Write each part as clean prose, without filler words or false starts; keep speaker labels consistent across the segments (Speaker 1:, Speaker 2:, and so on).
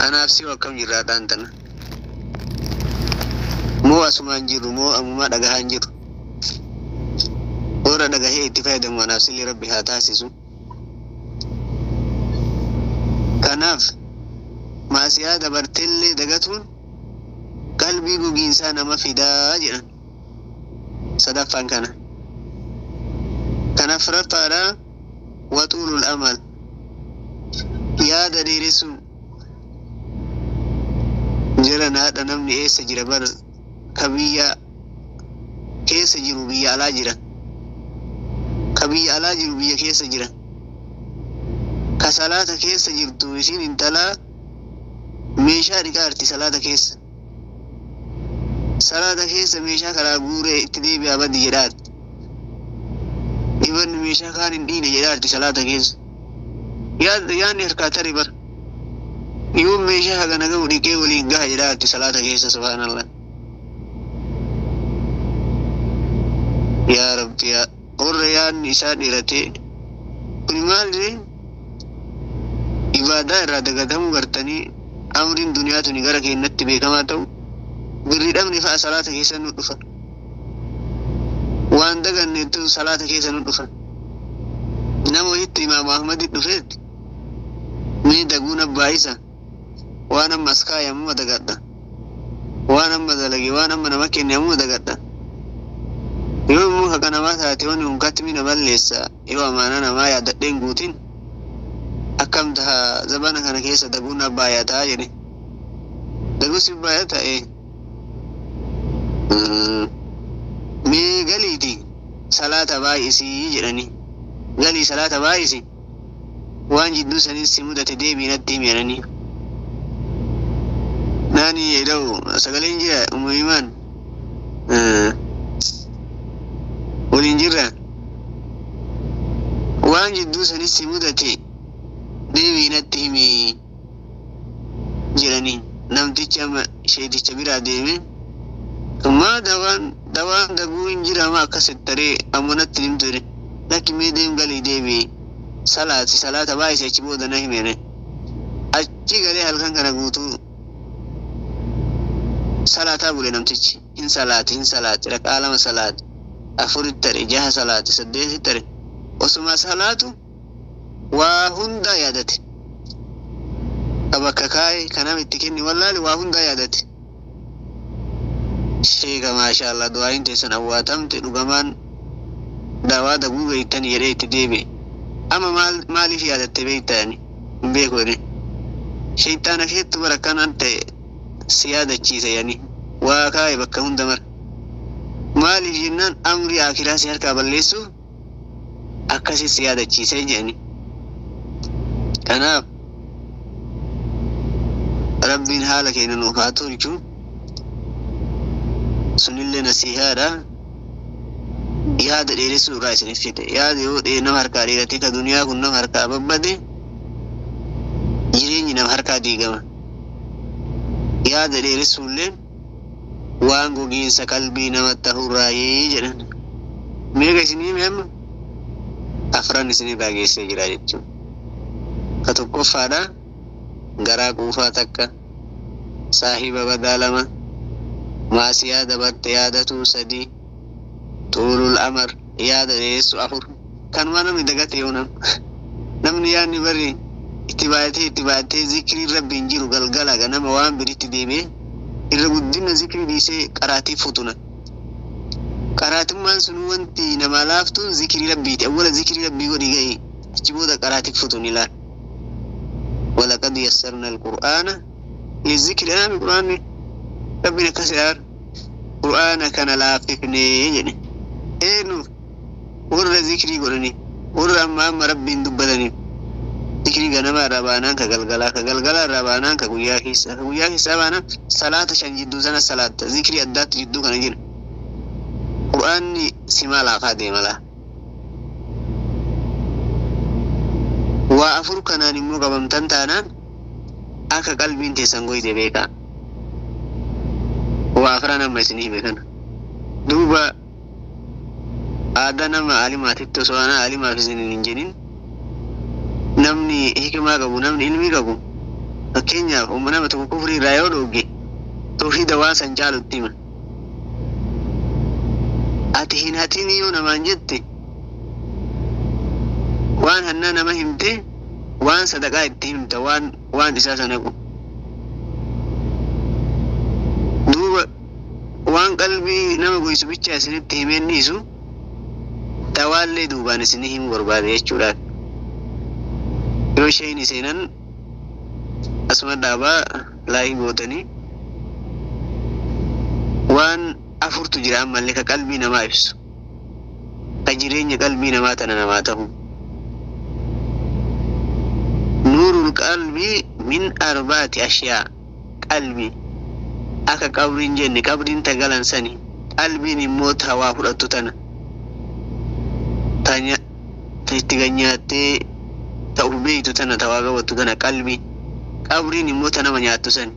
Speaker 1: Anaaf si akkam jirraa dhaan tana. Moo asumaan jirru moo ammumaa dhagahaan jiru. Warra dhagahee itti fayyadamu anaaf sillee Rabbi haa taasisu. Kanaaf maasiyaa dabarteellee dagatuun qalbii gogiinsaa nama fidaa jedhan. Sadaffaan kana. Kan afuraffaadhaa waxuulul amal. Yaada dheeressuun jiran haadha namni eessa jira bar ka biyya keessa jiru biyya alaa jira. Ka biyya alaa jiru biyya keessa jira. Ka salaata keessa jirtu isiin intalaa meeshaa dhiqaarti salaata keessa. Salaata keessa meeshaa karaa guuree itti deebi'aa baddi jedhaarti. Dhibanni meeshaa kaan hin dhiine jedhaarti salaata keessa. Yaadni harkaa tari bar. Yoo meeshaa hagana gahu dhiqee waliin gaha jedhaarti salaata keessa, subhaanallah. Yaa Rabbi, yaa warra yaadni isaa dheeratee kuni maal jee ibaadaa irraa dagatamuu gartanii amriin duniyaa tuni gara keenyatti beekamaa ta'u birrii dhabni fa'a salaata keessa nu dhufa. Waan daganneettu salaata keessa nu dhufa. Nama wayitti Imaamu Ahmadi dhufeet mee daguun abbaa isa waan amma as kaa'e ammuma dagadha. Waan amma dalage, waan amma nama kenne ammuma dagadha. Yoo immoo haqa namaa taate wanni kun katmi na balleessa, yoo amaanaa namaa yaadadheen guutin akkam taha, zabana kana keessa daguun abbaayataa jedhe. Daguu si baay'ata ee. Mee galiiti salaata baay'isii jedhani. Galii salaata baay'isi, waan jidduu sanis si mudate deebii natti himi jedhani. Naani jedhau sagaleen jira umumimaan waliin jirra. Waan jidduu sanis si mudate deebii natti himi jedhani. Namtichi amma sheeticha biraa deeme. Maa dawaan daguu hin jira ma akkas taree ammoo natti himtu jedhe. Lakki, mee deem, galii deebii salaati, salaata baay'ise, achi booda na hime. Achi galee halkan kana guutuu salaataa bule namtichi. Hin salaati, hin salaati, raqaa lama salaati, afuritti tare, jaha salaati, saddeetitti tare. Osuma salaatu waa hundaa yaadate. Ka bakka kaa'e ka nama itti kenni wallaale waa hundaa yaadate. Sheeka, maashaallah, du'aayin teessan awwaatamte, dhugamaan dawaa daguu beeytani jedhee itti deebi'e. Amma maal maaliif yaadatte beeytani? Hin beeku jedhe. Shayxaana keettu bara akkanaan ta'e si yaadachiisa jedhani. Waa kaa'e bakka hunda mara. Maaliif jennaan amrii akiraa si harkaa balleessuuf akkasi si yaadachiisee jedhani. Kanaaf Rabbiin haala keenya nuuf haa tolchu. Sunillee nasihaadha. Yaada dheeressuu irraa isiniif fide. Yaada yoo nama harkaa dheerate, ka duniyaa kun nama harkaa babbade, jireenyi nama harkaa diigama. Yaada dheeressuullee waan gogiinsa qalbii namatti tahurraayii jedhan. Meeqa isinii hime amma? Afran isinirraa geessee jira jechuudha. Ka tokkoffaadha garaa quufaa takka, saahiba badaa lama, maasiyaa dabarte yaadatuu sadii, tuulul amar yaada dheeressu afur. Kanumaa namni dagate yoo namni yaadni bari itti baay'atee itti baay'atee zikriin Rabbiin jiru galgala ganama waan biritti deebi'ee irra guddina zikrii dhiisee qaraatii futuna. Qaraatummaan sun wanti namaa laaftuun zikrii Rabbiiti. Awwala zikrii Rabbii godhi gahi, achi booda qaraatii futun ilaal. ولقد يسرنا القرآن للذكر. أنا القرآن ربنا كسر قرآن كان laaffifnee jedhe. Eenyu? Warra zikrii godhani, warra amma amma Rabbiin dubbataniif. Zikrii ganama irraa baanaan ka galgalaa, ka galgalaa irraa baanaan ka guyyaa keessaa, ka guyyaa keessaa baanaan salaata shan jidduu sana salaatta, zikrii addaatti jidduu kana jira. Qur'aanni simaa laafaa deema laa. Waa afur kanaan immoo qabamtan taanaan akka qalbiin teessan goyte beekaa. Waa afran amma isinii hime kana. Duuba aadaa nama alimaatitti osoo anaa alimaaf isin hin jedhin, namni hikimaa qabu, namni ilmi qabu Fakkeenyaaf umma nama tokko kufrii irraa yoo dhoogge tawhiida waan san caalutti hima. Ati hin hatin yoo namaan jette waan hannaa nama himte waan sadaqaa itti himta waan isaa sana qu. Duuba waan qalbii nama goysu bicha isinitti himeen dhiisu tawaallee duubaan isinii himuu barbaade jechuudhaan. Yoo isheen seenan asuma dhaabaa laayii gootanii waan afurtu jira ammallee ka qalbii namaa ibsu ka jireenya qalbii namaa tana namaa ta'u. Nuurul qalbii min arbaati ashyaa qalbii akka qabriin jenne qabriin ta galan sani qalbiin immoo ta waa fudhattu tana ta itti ganyaattee ta uf beeytu tana ta waa qabattu tana qalbii qabriin immoo ta nama nyaattu sani.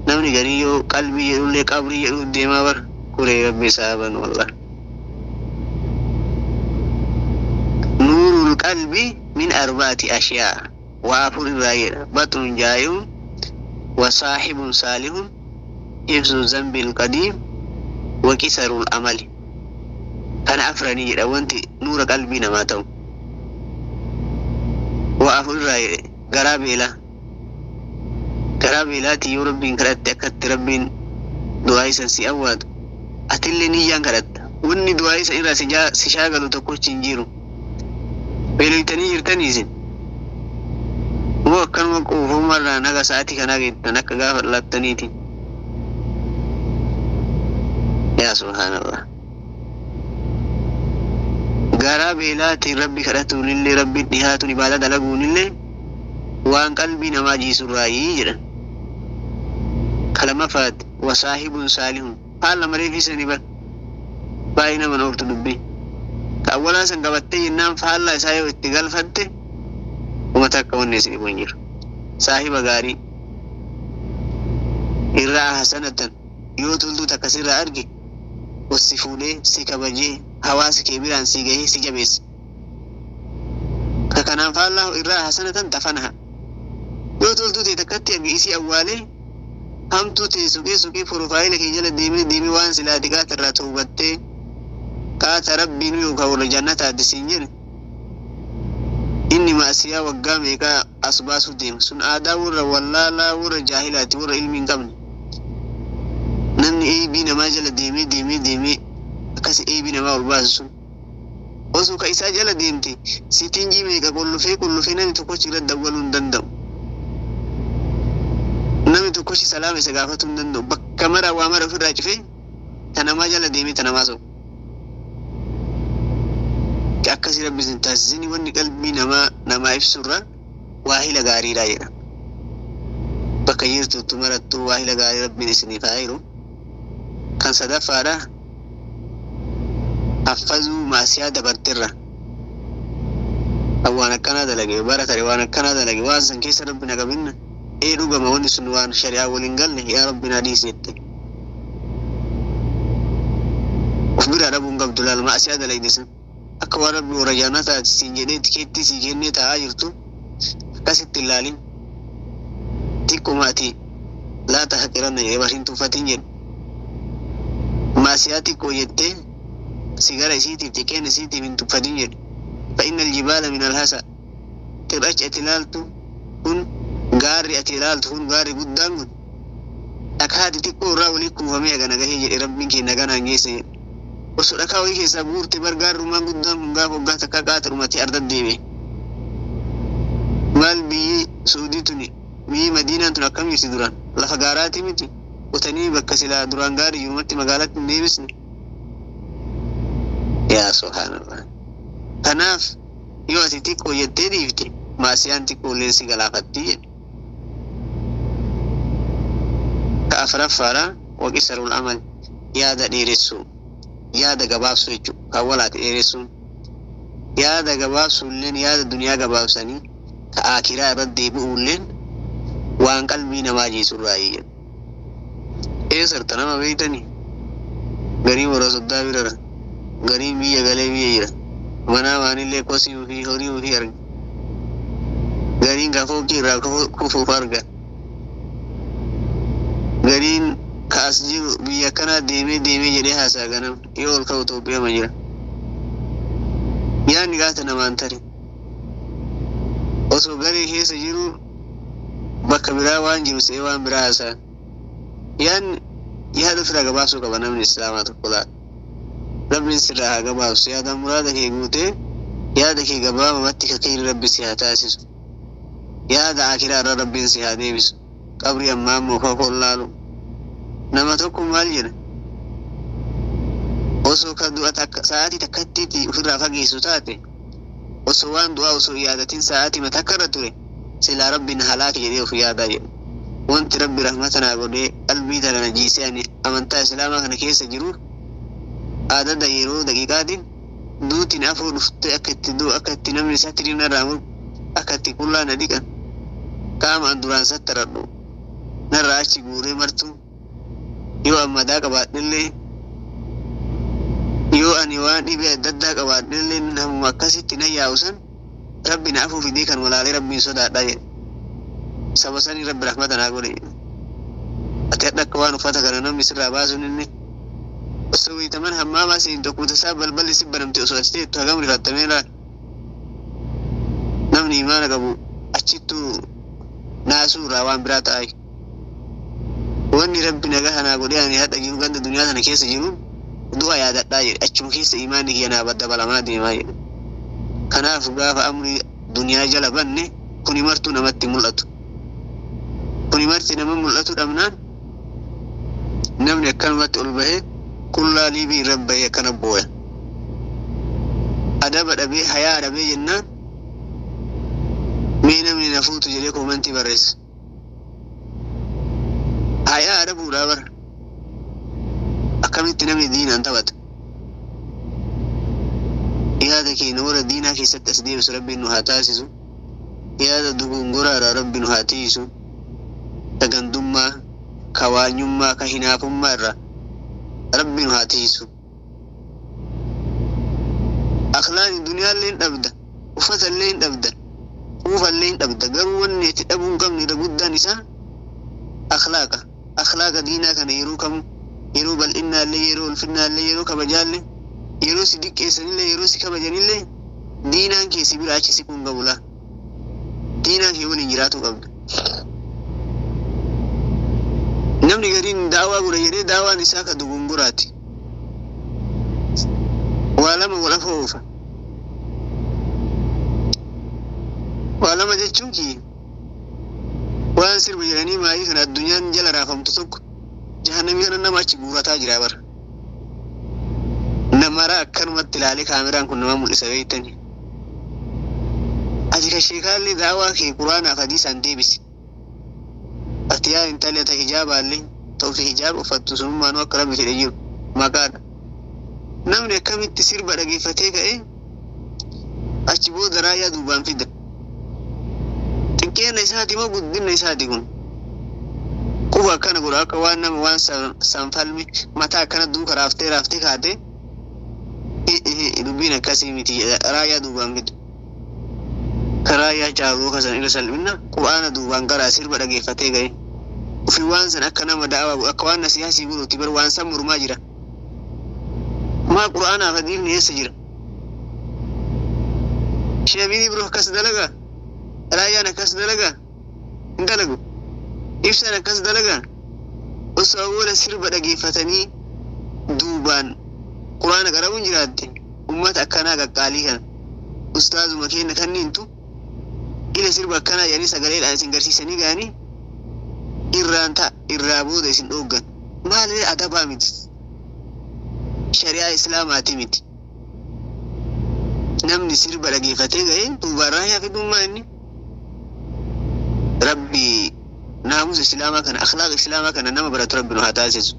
Speaker 1: Namni garii yoo qalbii jedhullee qabrii jedhu deemaa bar kuree rabbi isaa banu wallah. Nuurul qalbi min arbaati ashyaa waa afur irraa jedha baxnun jaayun wa saaxibun saalihun hifzu zambil qadiim wa qisarul amali. Kana afranii jedha wanti nuura qalbii namaa ta'u. Waa afur irraa jedhe garaa beelaa. Garaa beelaatii yoo rabbiin kadhatte akkatti rabbiin du'aa isan si awwaatu atillee niyyaan kadhatta. Wanni du'aa isan irraa si shaagalu tokkochi hin jiru. Beeloytanii jirtanii isin. Moo akkanuma quufamumarraan haga sa'aatii kanaa geettan akka gaafa laattaniiti. Yaa subhaanallah. Garaa beelaatiin rabbi kadhatuunillee rabbi dhihaatuun ibaadaa dalaguunillee waan qalbii namaa jiisurraayii jedhan. Kalamafaat wasaahibun saalihun haala mareefisanii bar baay'ee nama dhooftu dubbii. Ka awwalaa san qabattee jennaan faallaa isaa yoo itti galfatte uummata akka wanni isin hin jiru. Saahiba gaarii irraa hasanatan yoo toltuu takka sirraa arge si fuudhee si kabajee hawaasa kee biraan si gahee si jabeessa. Ka kanaan faallaa irraa hasanatan dafanaha. Yoo toltuu ta'e takkatti arge isii awwaalee hamtuu ta'e suqee suqee profaayila kee jala deemee deemee waan silaa xiqqaata irraa toobattee qaata rabbiin yookaan warra jannataatti siin jedhe inni maasiyaa waggaa meeqaa as baasuu deema sun aadaa warra wallaalaa warra jaahilaati warra ilmi hin qabne. Namni eebii namaa jala deemee deemee deemee akkas eebii namaa ol baasu sun osoo ka isaa jala deemte sitinjii meeqa qullufee qullufee namni tokkochi irra dawwaluu hin danda'u. Namni tokkochi salaama isa gaafatuu hin danda'u. Bakka mara waa mara ofirraa cufee ta namaa jala deemee ta namaa sobu. Akkasii rabbi isin taasisini wanni qalbii namaa namaa ibsurra waahila gaariidha jedha. Bakka jirtutti marattuu waahila gaarii rabbiin isiniif haa jiru. Kan sadaffaadha haffazuu maasiyaa dabartirra. Waan akkanaa dalage bara tare waan akkanaa dalage waan san keessa rabbi na qabinna. Ee dhugama wanni sun waan shari'aa waliin galle yaa rabbi na dhiisi jette. Of biraa dhabuun qabdu laal maasiyaa dalagde san. Akka waan rabbi warra jannataati siin jedhee tikeettii sii kennee taa'aa jirtu akkasitti ilaalin. Xiqquma ati laata haqiranna jedhee bar hin tuffatin jedhu. Maasiyaa xiqqoo jettee sigara isiitiif xiqqeen isiitiif hin tuffatin jedhu. Fa'inna aljibaala min alhasa. Xirrachi ati ilaaltu kun gaarri ati ilaaltu kun gaarri guddaan kun dhakaa xixiqqoo irraa walii kuufamee hagana gahee jedhe rabbiin keenya ganaan geesse jedhe. Osoo dhakaa wayii keessaa guurte bar gaarrumaan guddaan kun gaafa waggaa takka qaata dhumatee arda deeme. Maal biyyi Suudii tuni biyyi Madiinaan tun akkam jirti duraan lafa gaaraatii miti qotanii bakka silaa duraan gaarii jirumatti magaalaatti hin deebisne. Yaa subhaanallah. Kanaaf yoo ati xiqqoo jettee dhiifte maasiyaan xiqqoo illee si galaafatti jedhe. Ka afuraffaadha waqisarul amal yaada dheeressuu yaada gabaabsuu jechuudha kan walaati dheeressuun yaada gabaabsuu illeen yaada duniyaa gabaabsanii ka aakiraa irratti deebi'uu illeen waan qalbii namaa jiisurraa jedhu. Eessarta nama beeytanii garii warra soddaa birara garii biyya galee biyya jira manaa waanillee kosii ofii horii ofii arga. Gariin ka fooqii irraa kufuuf arga. Gariin ka as jiru biyya akkanaa deemee deemee jedhee haasaa ganam yoo ol ka'u Itoophiyaa ma jira. Yaadni gaata namaan tare. Osoo garee keessa jiru bakka biraa waan jiru se'ee waan biraa haasaa. Yaadni yaada ofirraa gabaabsuu qaba namni islaamaa tokko laata. Rabbiin sirraa haa gabaabsu. Yaada muraada kee guutee yaada kee gabaabamatti ka keeri rabbi si haa taasisu. Yaada akiraa irra rabbiin si haa deebisu. Qabri ammaa immoo fafoon laalu. Nama tokko maal jedha? Osoo ka du'a takka sa'aatii takkattiitti ofirraa fageessu taate, osoo waan du'aa osoo hin yaadatin sa'aatii takka irra ture, silaa rabbiin halaaka jedhee of yaadaa jedha. Wanti rabbi rahmata naa godhee qalbii tana na jiisee ani amantaa islaamaa kana keessa jiruuf adada yeroo daqiiqaatiin duutiin afur dhuftee akka itti du'u, akka itti namni satiriin narraa murgu, akka itti qullaa na dhiqan, qaama an duraan sattaradhu narraa achi guuree martu, yoo an madaa qabaadhellee, yoo ani waan dhibee adda addaa qabaadhellee, namuma akkasitti na yaa'u san rabbi na afuu fidee kan walaalee rabbiin sodaadha jedhe. Saba sanii rabbi rahmata naa godhe. Ati hadha akka waan uffata kana namni sirraa baasuun inni osoo wayitaman hammaamaa seen tokko tasaa balballi si banamte osoo ati teettu hagam rifattamee laal. Namni imaana qabu achittuu naasuu irraa waan biraa ta'ai. Wanni rabbi nagaa naa godhee ani hadha jiru ganda duniyaa sana keessa jiru du'a yaadadhaa jedhe, achuma keessa imaanni kiyya naa dabalamaa deemaa jedhe. Kanaaf gaafa amri duniyaa jala banne kuni martuu namatti mul'atu. Kuni marti nama mul'atu dhabnaan namni akkanumatti ol bahee qullaa liibii irra bahee akkana booya. Adaba dhabee hayaa dhabee jennaan mee namni na fuutu jedhee koomantii barreessa. Hayaa adabuudhaa bara. Akkamitti namni diinaan taphata? Yaada keenya warra diinaa keessatti as deebisu rabbiin nu haa taasisu. Yaada dugungoraadhaa rabbi nu haa tiisu. Ka gandummaa, ka waanyummaa, ka hinaafummaa irraa rabbi nu haa tiisu. Akhlaaqni duniyaallee hin dhabda, uffata illee hin dhabda, quufa illee hin dhabda. Garuu wanni ati dhabuu hin qabne irra guddaan isaa akhlaaqa. Akhlaaqa diinaa kana yeroo kamu, yeroo bal'innaallee, yeroo ulfinnaallee, yeroo kabajaallee, yeroo si diqqeessanillee, yeroo si kabajanillee diinaan kee si bira achi siquu hin qabu laa. Diinaan kee waliin jiraatuu qabda. Namni gariin daawaa godha jedhee daawaan isaa ka dogongораati. Waa lama wal afoo oofa. Waa lama jechuun kiyya waan sirba jedhanii maayii kana addunyaan jala raafamtu tokko jahannamii kana nama achi guurataa jira bara. Namara akkanumatti ilaalee kaameraan kun nama mul'isa beektani. Ati ka sheekaallee daawaa kee quraanaaf hadiisaan deebisi. Ati yaa intalli ata hijaabaallee ta'u fi hijaaba uffattu sunummaanuu akka rabbi fedhe jiru maqaadha. Namni akkamitti sirba dhageeffatee ka'ee achi booda raayyaa duubaan fida. Xiqqeenna isaati moo guddinna isaati kun? Quba akkana godha akka waan nama waan sanfalmi mataa akkana duuka raaftee raaftee kaatee dubbiin akkasii miti raayyaa duubaan fida. Ka raayyaa caaluu kasan irra salphina quraana duubaan garaa sirba dhageeffatee ga'e. Ufi waan san akka nama da'awaa akka waan nasihaa sii godhutti bar waan san mormaa jira. Maa quraanaaf hadiifni eessa jira? Sheemiin Ibroo akkas dalagaa? Raayyaan akkas dalagaa? Hin dalagu. Ibsaan akkas dalagaa? Osoo awwala sirba dhageeffatanii duubaan quraana qara'uun jiraatte ummata akkanaa qaqqaalii kana ustaazuma keenya kanniintu ila sirba akkanaa jedhanii sagaleedhaan isin garsiisanii ga'anii irraan ta'a irraa booda isin dhooggan. Maalillee adabaa miti. Shari'aa islaamaati miti. Namni sirba dhageeffatee ga'ee duubaan raayyaa fidummaa inni. Rabbi naamusa islaamaa kana akhlaaqa islaamaa kana nama baratu rabbi nu haa taasisu.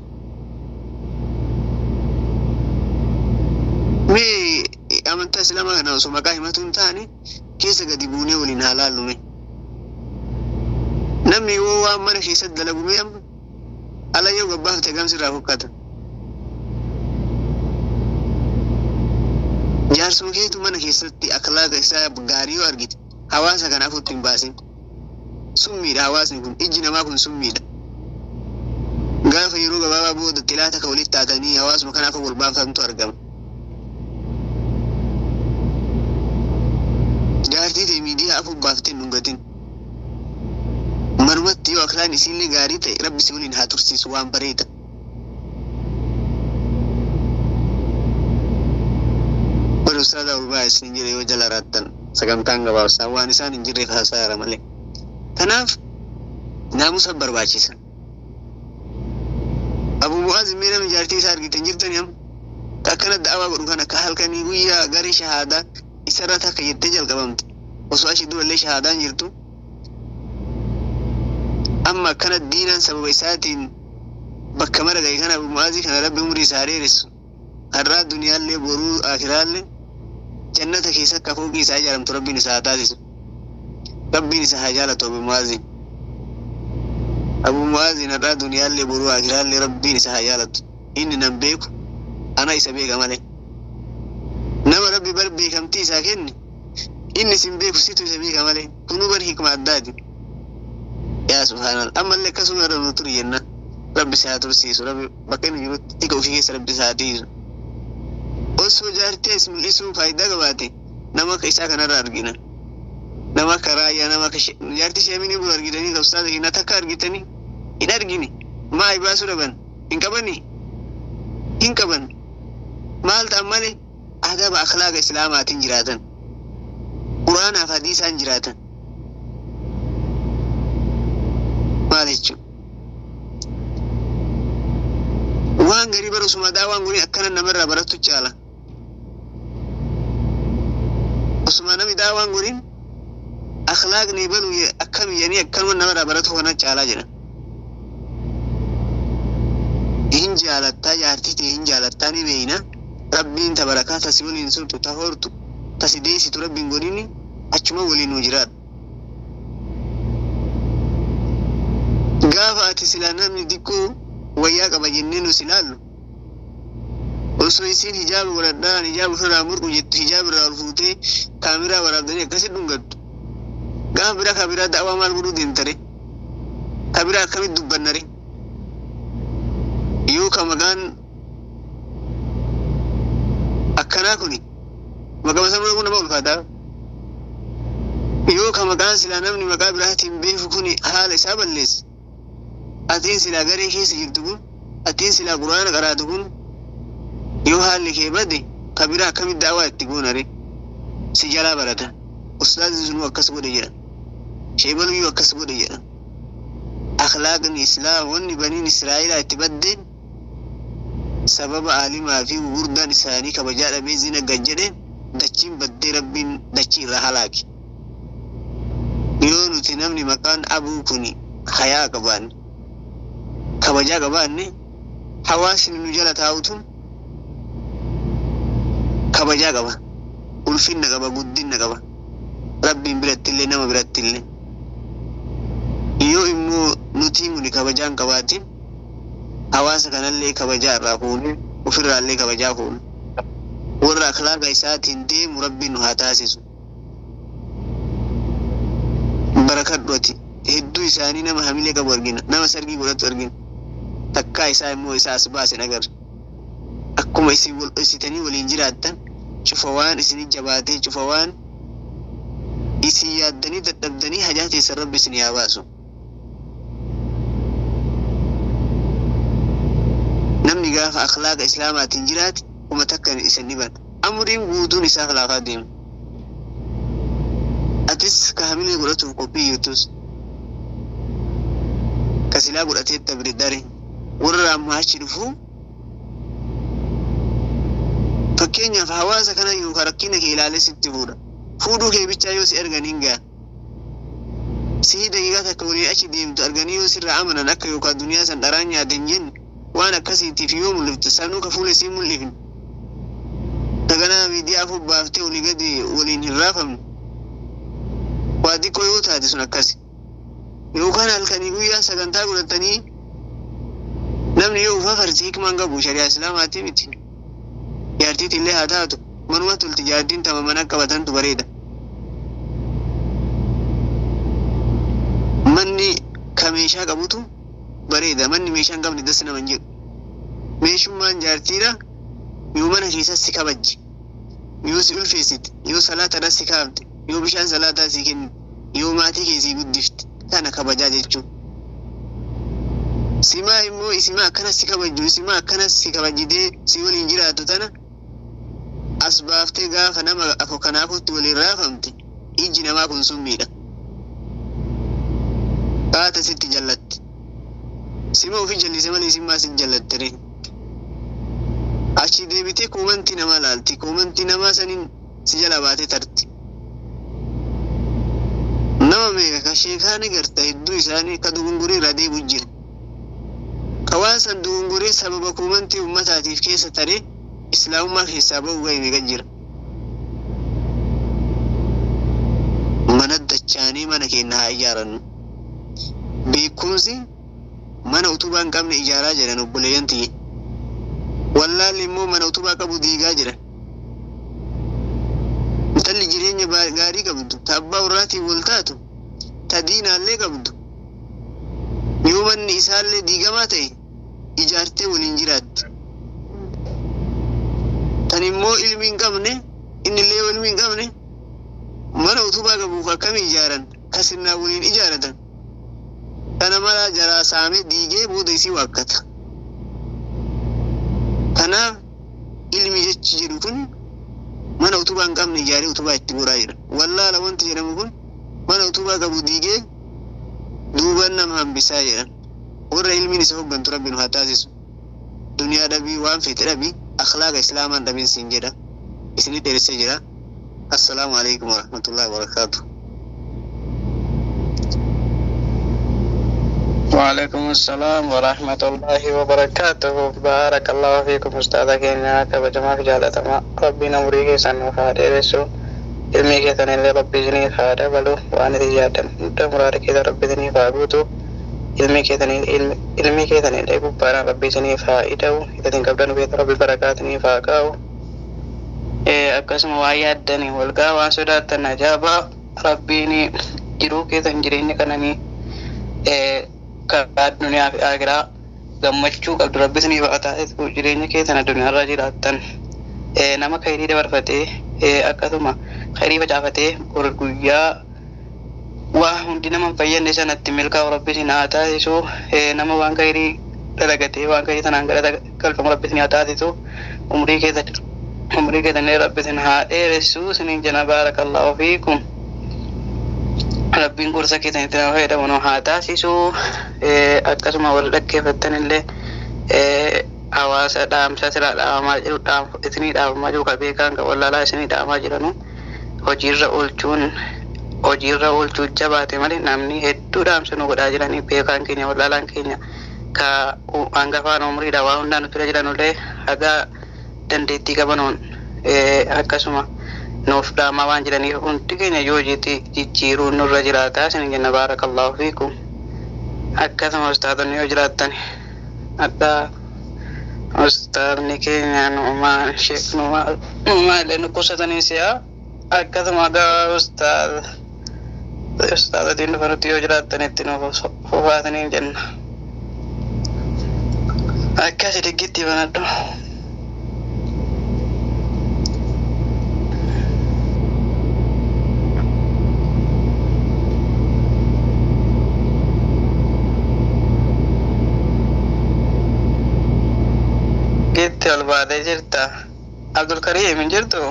Speaker 1: Mee amantaa islaamaa kana osoo maqaa himatu hin taane keessa gadi buunee waliin haa laallu mee. Namni yoo waan mana keessatti dalagu mee amma ala yoo gabbaafte gamsirraa fokkata. Jaarsuma keetu mana keessatti akhlaaqa isaa gaarii yoo argite Hawaasa kana afutti hin baasin. Summiidha hawaasni kun, ijji namaa kun summiidha. Gaafa yeroo gabaabaa booda xilaata ka walitti taatanii hawaasuma kanaaf wal baafatantu argama. Jaartii ta'e miidiyaa afur baaftee hin dhungatin. Manumatti yoo aklaan isiillee gaarii ta'e rabbi si waliin haa tursiisu waan bareeda. Bari ustaaza ol baa isin jire yoo jala raattan sagantaan gabaabsaa waan isaan hin jirreef haasaara malee. Kanaaf naamusa barbaachisa. Abu Mu'aaz mee nama jaartii isaa argitan jirtani amma? Akkana da'awaa godhu kana akka halkanii guyyaa garee shahaadaa isarra takka jettee jalqabamte. Osoo achi durallee shahaadaan jirtu. Amma akkana diinaan sababa isaatiin bakka mara gahe kana Abu Mu'aazii kana rabbi umrii isaa dheeressu. Har'aa duniyaallee boruu akiraallee jannata keessa akka fooqii isaa ijaaramtu rabbiin isaa haa taasisu. Rabbiin isa haa jaalatu Abu Mu'aaziin. Abu Mu'aaziin har'aa duniyaallee boruu akiraallee rabbiin isa haa jaalatu. Inni nan beeku ana isa beeka malee. Nama rabbi bar beekamtii isaa kenne inni isin beeku situ isa beeka malee. Kunuu bar hikma addaati. Yaa subhaanallah ammallee akkasuma irra nu turi jenna. Rabbi isa haa tursiisu rabbi bakka inni jirutti tika ofii keessa rabbi isa haa tiisu. Osoo jaartii as mul'isuu faayidaa qabaate nama akka isaa kanarra argina. Nama akka raayyaa nama akka jaartii sheeminii bulu argitanii qabsaata kennaa takka argitanii hin argine maa baasuu dhaban hin qabanii hin qaban maal ta'an malee adaba akhlaaqa islaamaatiin jiraatan quraanaaf hadiisaan jiraatan maal jechuun waan garii bara osuma daawaan guni akkana namarraa barattu caala osuma namni daawaan guniin akhlaaqni balu akkami jedhanii akkanuma namarraa baratu kana caalaa jedha. Hin jaalattaa jaartii ta'e hin jaalattaa ni beeyna. Rabbiin ta barakaa tasi waliin surtu ta hortu tasi deessitu rabbiin godhini achuma waliin nu jiraadhu. Gaafa ati silaa namni xiqqoo wayyaa qaba jennee nu silaallu osoo isiin hijaaba godhadhaan hijaaba ofirraa murqu jettu hijaaba irraa ol fuutee kaameraa waraabdanii akkasi dhungattu. Gaafa biraa ka biraa da'awaa maal godhuu deemtare? Ka biraa akkamitti dubbannare? Yoo ka maqaan akkanaa kuni maqaa sana kun nama ulfaataa. Yoo ka maqaan silaa namni maqaa biraatiin beeku kuni haala isaa balleesse. Atiin silaa garee keessa jirtu kun atiin silaa quraana qaraatu kun yoo haalli kee bade ka biraa akkamitti da'awaa itti goonare? Si jalaa barata. Ustaazi sunuu akkas godhe jedha. Sheebaluyyuu akkas godhe jedha. Akhlaaqni islaam wanni baniin Israa'ilaa itti baddeen sababa aalimaa fi gurguddaan isaanii kabajaa dhabee zina gad jedheen dachiin baddee rabbiin dachii irraa halaake. Yoo nuti namni maqaan abuu kun hayaa qabaanne kabajaa qabaanne hawaasni nu jala taa'utun kabajaa qaba. Ulfinna qaba guddinna qaba. Rabbiin birattillee nama birattillee. Yoo immoo nuti muni kabajaan qabaatin hawaasa kanallee kabajaa irraa fuune ofirraallee kabajaa fuune warra akhlaaqa isaatiin deemu rabbiin nu haa taasisu. Barakadhu ati hedduu isaanii nama hamilee qabu argina nama sargii godhatu argina takkaa isaa immoo isaa as baase agarra. Akkuma isin wal dhoksitanii waliin jiraattan cufa waan isinii jabaatee cufa waan isin yaaddanii dadhabdanii hajaa teessan rabbi isin haa baasu. Namni gaafa akhlaaqa islaamaatiin jiraate uma takka isa dhiban. Amriin guutuun isaaf laafaa deema. Atis ka hamilee godhatuuf qophii jirtus ka silaa godhatee bire dare warra ammaa achi dhufu fakkeenyaaf hawaasa kana yookaan rakkina kee ilaalee sitti fuudha. Fuudhuu kee bichaa yoo si argan hin ga'a. Sii daqiiqaa takka waliin achi deemtu arganii yoo sirraa amanan akka yookaan duniyaa san dharaan nyaate hin jenne waan akkasiitiif yoo mul'ifte sanuu ka fuula isii mul'ifne. Daganaa miidiyaa afur baaftee olii gadi waliin hin raafamne. Waa xiqqoo yoo taate sun akkasi. Yookaan halkanii guyyaa sagantaa godhatanii namni yoo ufa farsi hikmaan qabu shari'aa islaamaatii miti. Jaartiitti illee haa taatu manuma tolti jaartiin tama mana qabatantu bareeda. Ka meeshaa qabutu bareeda. Manni meeshaa hin qabne das nama hin jedhu. Meeshummaan jaartiidha. Yoo mana keessas si kabajji, yoo si ulfeessite, yoo salaataadha si kaafte, yoo bishaan salaataa si kennite, yoo maatii kee si guddifte, kana kabajaa jechuun. Simaa immoo isimaa akkana si kabajju, isimaa akkana si kabajjitee si waliin jiraattu tana as baaftee gaafa nama afo kanaafutti waliin raafamte, ijji namaa kun summiidha. Baata sitti jallatti. Sima ofi jallise malee isin maa sitti jallatte ree? Achi deebitee koomantii namaa laalti. Koomantii namaa saniin si jala baatee tarti. Nama meeqa ka sheekaa ni garta, hedduu isaanii ka dugungurii irraa deebi'u jira. Ka waan san dugunguree sababa koomantii uummataatiif keessa taree islaamummaa keessaa ba'u ga'e meeqa jira. Mana dachaanii mana keenya haa ijaarannu. Beekumsi mana utubaa hin qabne ijaaraa jedhan obboleeyyan tiyye. Wallaalli immoo mana utubaa qabu diigaa jira. Intalli jireenya gaarii qabdu, ta abbaa warraatiin wal taatu, ta diinaallee qabdu, yoo manni isaallee diigamaa ta'e ijaartee waliin jiraatti. Tan immoo ilmi hin qabne, innillee yoo ilmi hin qabne, mana utubaa qabuuf akkamii ijaaran, ka sirnaan waliin ijaaratan. Kana mala jaraa saamee diigee booda isii waakkata. Kanaaf ilmi jechi jedhu kun mana utubaa hin qabne ijaaree utubaa itti godhaa jira. Wallaala wanti jedhamu kun mana utubaa qabu diigee duuban nama hambisaa jedhan. Warra ilmiin isa hoggantu Rabbi nu haa taasisu. Duniyaa dhabii, waan feete dhabii, akhlaaqa islaamaan dhabin siin jedha. Isinii dheeressee jira. Assalaamu alaikum warahmatullahi wabarakaatuh.
Speaker 2: وعليكم السلام ورحمة الله وبركاته. بارك الله فيكم أستاذ كينيا، كبجما في جالتما ربي نمري كيسان وخادرسو ilmi keessan illee Rabbi isiniif haa dabalu, waan isin yaaddan hunda muraada keessa Rabbi isiniif haa guutu, ilmi keessan illee gubbaadhaan Rabbi isiniif haa ida'u, isin qabdan keessa Rabbi barakaa isiniif haa kaa'u. Akkasuma waan yaaddanii walgaa waan sodaattan ajaa'ibaa Rabbiin jiruu keessan jireenya kananii karaa addunyaa fi akiraa gammachuu qabdu Rabbi isiniif haa taasisu. Jireenya keessan addunyaarra jiraattan nama khayrii dabarfatee, akkasuma khayrii facaafatee bor guyyaa waa hundi nama hin fayyadne sanatti milkaa'u Rabbi isin haa taasisu. Nama waan khayrii dalagatee waan khayrii sanaan galata galfamu Rabbi isin haa taasisu. Umrii keessan illee Rabbi isin haa dheeressu isiniin jenna. Baarakallaahu fiikum. Rabbiin gorsa keessanitti nama fayyadamu nu haa taasisu. Akkasuma warri dhaggeeffattan illee hawaasa dhaamsa silaa dhaabamaa jiru, isinii dhaabamaa jiru, ka beekaan ka wallaalaa isinii dhaabamaa jiranu hojiirra oolchuun hojiirra oolchuu jabaate malee namni hedduu dhaamsa nu godhaa jiranii, beekaan keenya wallaalaan keenya ka hangafaan umriidha waa hundaan nutti jiranullee haga dandeettii qabanuun akkasuma nuuf dhaamaa waan jiraniif hundi keenya yoo hojiitti jijjiiruun nurra jiraataa isin jenna. Baarakallaahu fiikum. Akkasuma ustaadonni yoo jiraattan, addaa ustaadni keenya nuumaa sheek nuumaa nuumaa illee nu qusatanii si'a, akkasuma gaa ustaad ustaadotiin dhufanutti yoo jiraattan itti nuuf fufaatanii jenna. Akkasi diggitti banadhu. Gitti ol baatee jirta. Abdulkariim, hin jirtu?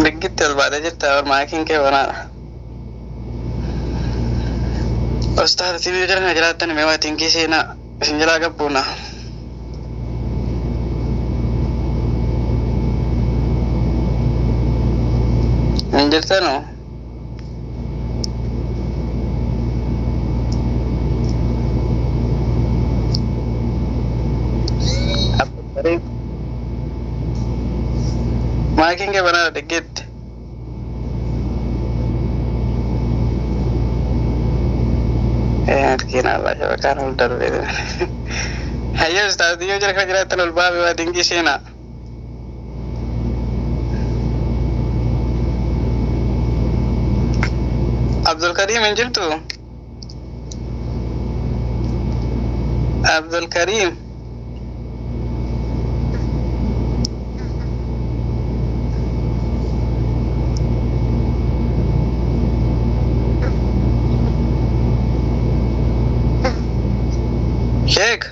Speaker 2: Diggitti ol baatee jirta, maakiin kee banaadha. Ustaaz, isin yoo jiran jiraattan mee waatiin kee seenaa isin jalaa gabbuuna. Hin jirtanu? Abdulkariim. Maakiin kee banaadha diggitti. Miskiina Allah, shabakaan ol darbee. Hayyoo ustaaz, yoo jira kan jiraattan ol baabee waatiin kee seenaa. Abdulkarim hin jirtu? Abdulkarim. Sheikh.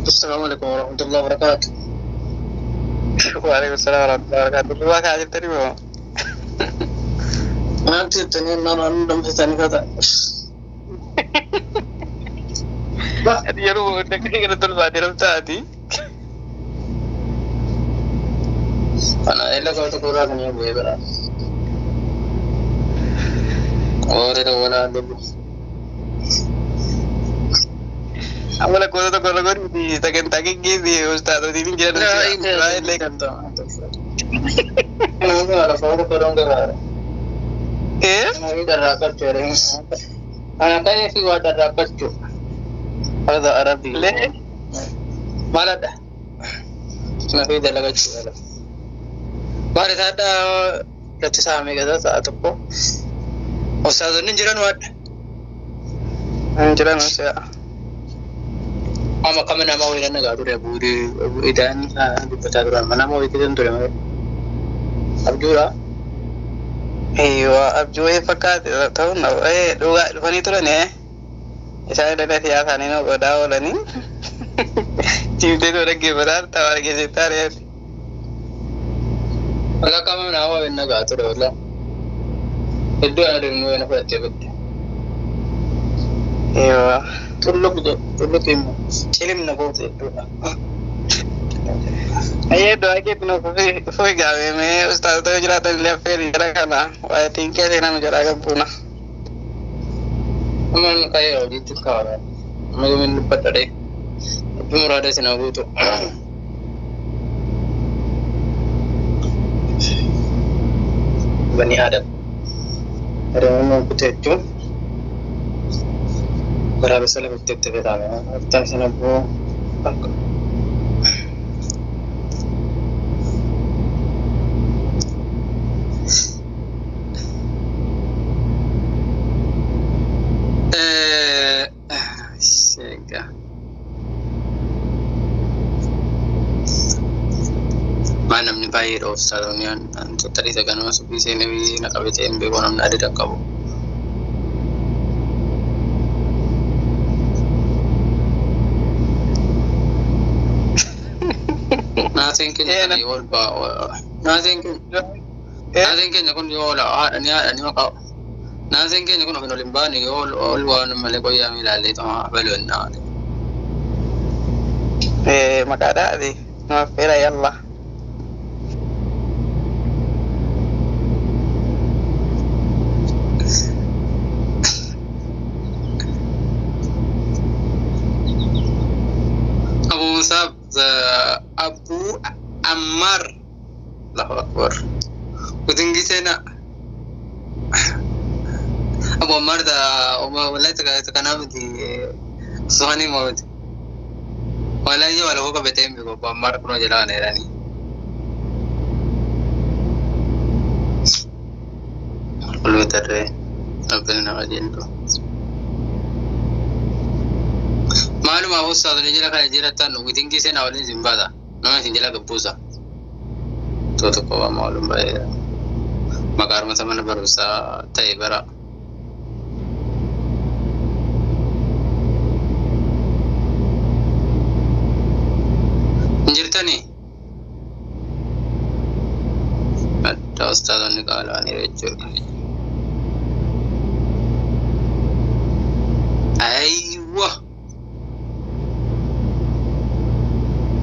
Speaker 3: السلام عليكم ورحمة الله وبركاته.
Speaker 2: Waalaikum salam warahmatullahi wabarakatuh. Duwwaa kaa jirtani moo?
Speaker 3: Maal jettanii naan waan damsitanii kata.
Speaker 2: Ati yeroo daqiiqa kana tolfaatee rabtaati.
Speaker 3: Kana illa kawta kuraa kan yoo bu'ee bara. Oore wala dubu.
Speaker 2: Amma lakkoofsa tokko irra godhuuti sagantaa geggeessi ustaazotiin hin jiran.
Speaker 3: Ana ka'ee fi waa carraaqqachuu. Hada Arabii.
Speaker 2: Lee.
Speaker 3: Maaladha? Na fi dalagachuu dhala. Maal isaadha latti saamee gaza sa'a tokko. Ustaazonni hin jiran waadha.
Speaker 2: Hin jiran si'a.
Speaker 3: Amma kama nama wayii nagaa ture buudii idaan dubbataa turan nama wayii keessan ture malee. Abjuudha.
Speaker 2: Eeywa abjuu wayii fakkaate ta'uun dhugaa dhufanii turan isaan illee siyaasaanii nu godhaa oolanii ciimtee nu dhaggeeffataa taphaa dhaggeessittaa re'eeti.
Speaker 3: Walaa kama nama wayii nagaa ture walaa. Iddoo ana deemnu wayii na fudhattee badde.
Speaker 2: Eeywa.
Speaker 3: Tulluq tulluq immoo cilimna goote hedduudha.
Speaker 2: Ayyee du'aa keetti nu fufi gaafeemee ustaazota yoo jiraatan illee affeeri jara kana waa'ee xiinqee seenaa nu jedhaa gabbuuna.
Speaker 3: Amma nu ka'ee hojiitti kaawwa. Amma yoomii dubbadha dhee. Abbi muraada isin haa guutu. Bani Aadam. Adamuun kutee jechuun waraabessa lafatti itti fedhame. Aftaan sana boo akka. Sega. Maa namni baay'ee dhoofsaa duniyaan tarii saganuma suphii seenee na qabee hin beeku namni adda qabu. Naateen keenya yoo ol ba'a. Naateen keenya kun yoo ol haadhanii haadhanii maqaa. Naateen keenya kun ofiin ol hin baane yoo ol waan malee qoyyaa ilaallee tuma baluu hin naane.
Speaker 2: Maqaa dhaadhi. Nama affeera yalla.
Speaker 3: Abu Musab Abu Ammar. Allahu Akbar. Kutingi sena. Abu Ammar da wallahi ta kana miti suhani mawti. Wallahi wala ko bete mi ko Abu Ammar kuno jala ne rani. Kullu tarre rabbina wajintu. Maaluma ustaadonni jala kana jiratan witingi sena waliin zimbada. Nama isin jala gabbuusa. Tokko waa maalum baay'ee maqaa armata mana barumsaa ta'e bara. Hin jirtanii? Adda ustaadonni qaala'aniiru jechuudha. Aywa!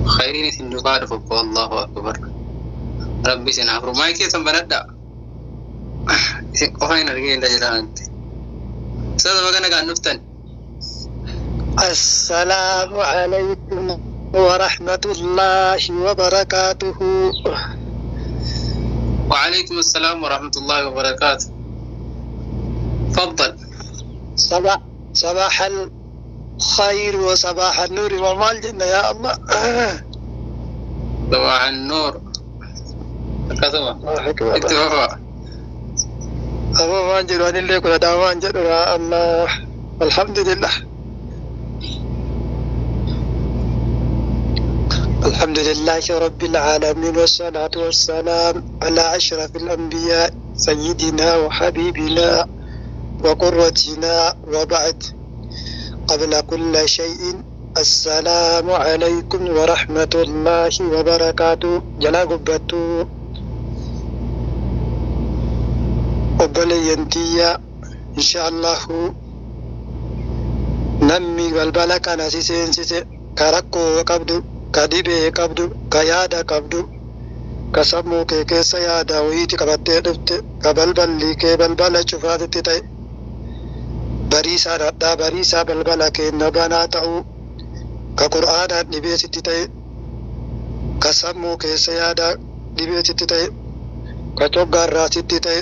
Speaker 3: Khayriin isin duukaa dhufu obbo Allahu Akbar. Rabbi isin haa furu. Maayikii keessan banadhaa. Isin qofa hin argine hin tajaajila. Ustaaza baga nagaan dhuftan.
Speaker 4: السلام عليكم ورحمة الله وبركاته.
Speaker 3: وعليكم السلام ورحمة الله وبركاته. تفضل.
Speaker 4: صباح الخير وصباح النور وما الجنة يا الله.
Speaker 3: صباح النور. كتبه.
Speaker 4: الله أكبر.
Speaker 3: اكتبها.
Speaker 4: Aboo waan jedhu anillee kudha waan jedhu yaa Allah. Alhamdulillah. الحمد لله رب العالمين والصلاة والسلام على أشرف الأنبياء سيدنا وحبيبنا وقرتنا وبعد. قبل كل شيء السلام عليكم ورحمة الله وبركاته. جلا قبتو obboleeyyantiya insha Allahu namni balbala kana si seensise ka rakkoo qabdu, ka dhibee qabdu, ka yaada qabdu, ka sammuu kee keessa yaada wayiiti qabattee dhufte, ka balballi kee balbala cufaatitti ta'e, bariisaa dhadhaa bariisaa balbala keenna banaa ta'uu, ka qur'aanaan dhibee sitti ta'e, ka sammuu keessa yaada dhibee sitti ta'e, ka coggaarraa sitti ta'e,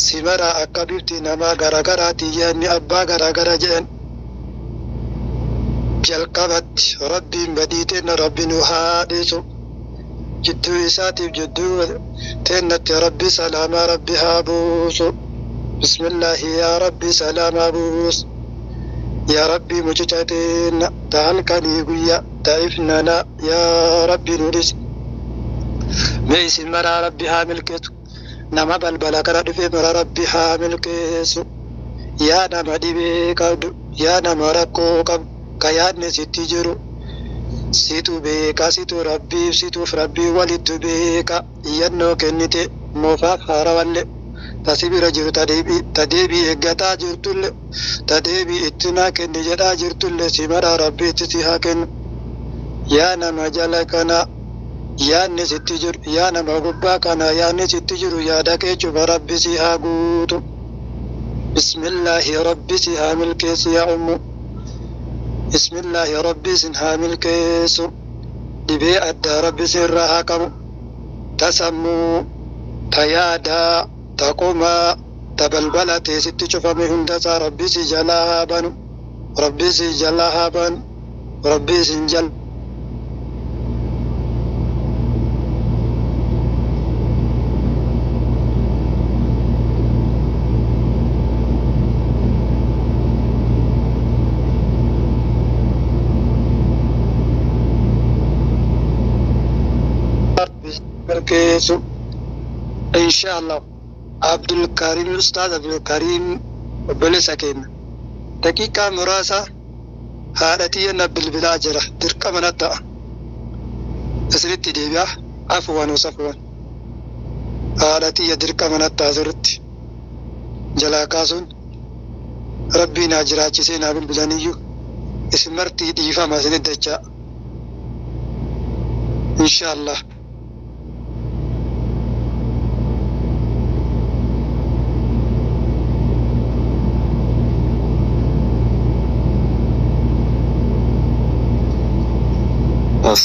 Speaker 4: simara akka bifti namaa garagaraati yaadni abbaa garagara jedhan jalqabatti rabbiin badii teenna rabbi nu haa dhiisu, jidduu isaatiif jidduu teennatti rabbi salaamaa rabbi haa buusu. Bismillaahi, yaa rabbi salaamaa buus, yaa rabbi mucica teenna ta halkanii guyyaa ta ifnana yaa rabbi nu dhisi. Mee isin maraa rabbi haa milkeessu. Nama balbala kana dhufe mara rabbi haa milkeessu. Yaa nama dhibee qabdu, yaa nama rakkoo qabdu, ka yaadni sitti jiru situ beeka, situ rabbiif situuf rabbii walittu beeka. Iyyannoo kennite moofaaf haarawalle ta si bira jiru, ta deebii eeggataa jirtulle, ta deebii itti naa kenni jedhaa jirtulle, si mara rabbi itti si haa kennu. Yaa nama jala kana yaadni sitti jiru, yaa nama gubbaa kana yaadni sitti jiru, yaada kee cufa rabbi si haa guutu. Bismillaahi, rabbi si haa milkeessu. Yaa ummu, bismillaahi, rabbi isin haa milkeessu. Dhibee addaa rabbi sirraa haa qabu, ta sammuu, ta yaadaa, ta qomaa, ta balbala teessitti cufame hundasaa rabbi si jalaa haa banu, rabbi si jalaa haa banu, rabbi isin jala milkeessu insha Allah. Abdulkarim, Ustaaz Abdulkarim, obboleessa keenya, daqiiqaa muraasa haadha xiyya na bilbilaa jira, dirqama na ta'a, isinitti deebi'a. Afwan wasafwan, haadha xiyya dirqama na ta'a sirritti jalaa kaasuun rabbii naa jiraachisee naa bilbilaniyyuu isin martii dhiifama isinit dachaa insha Allah.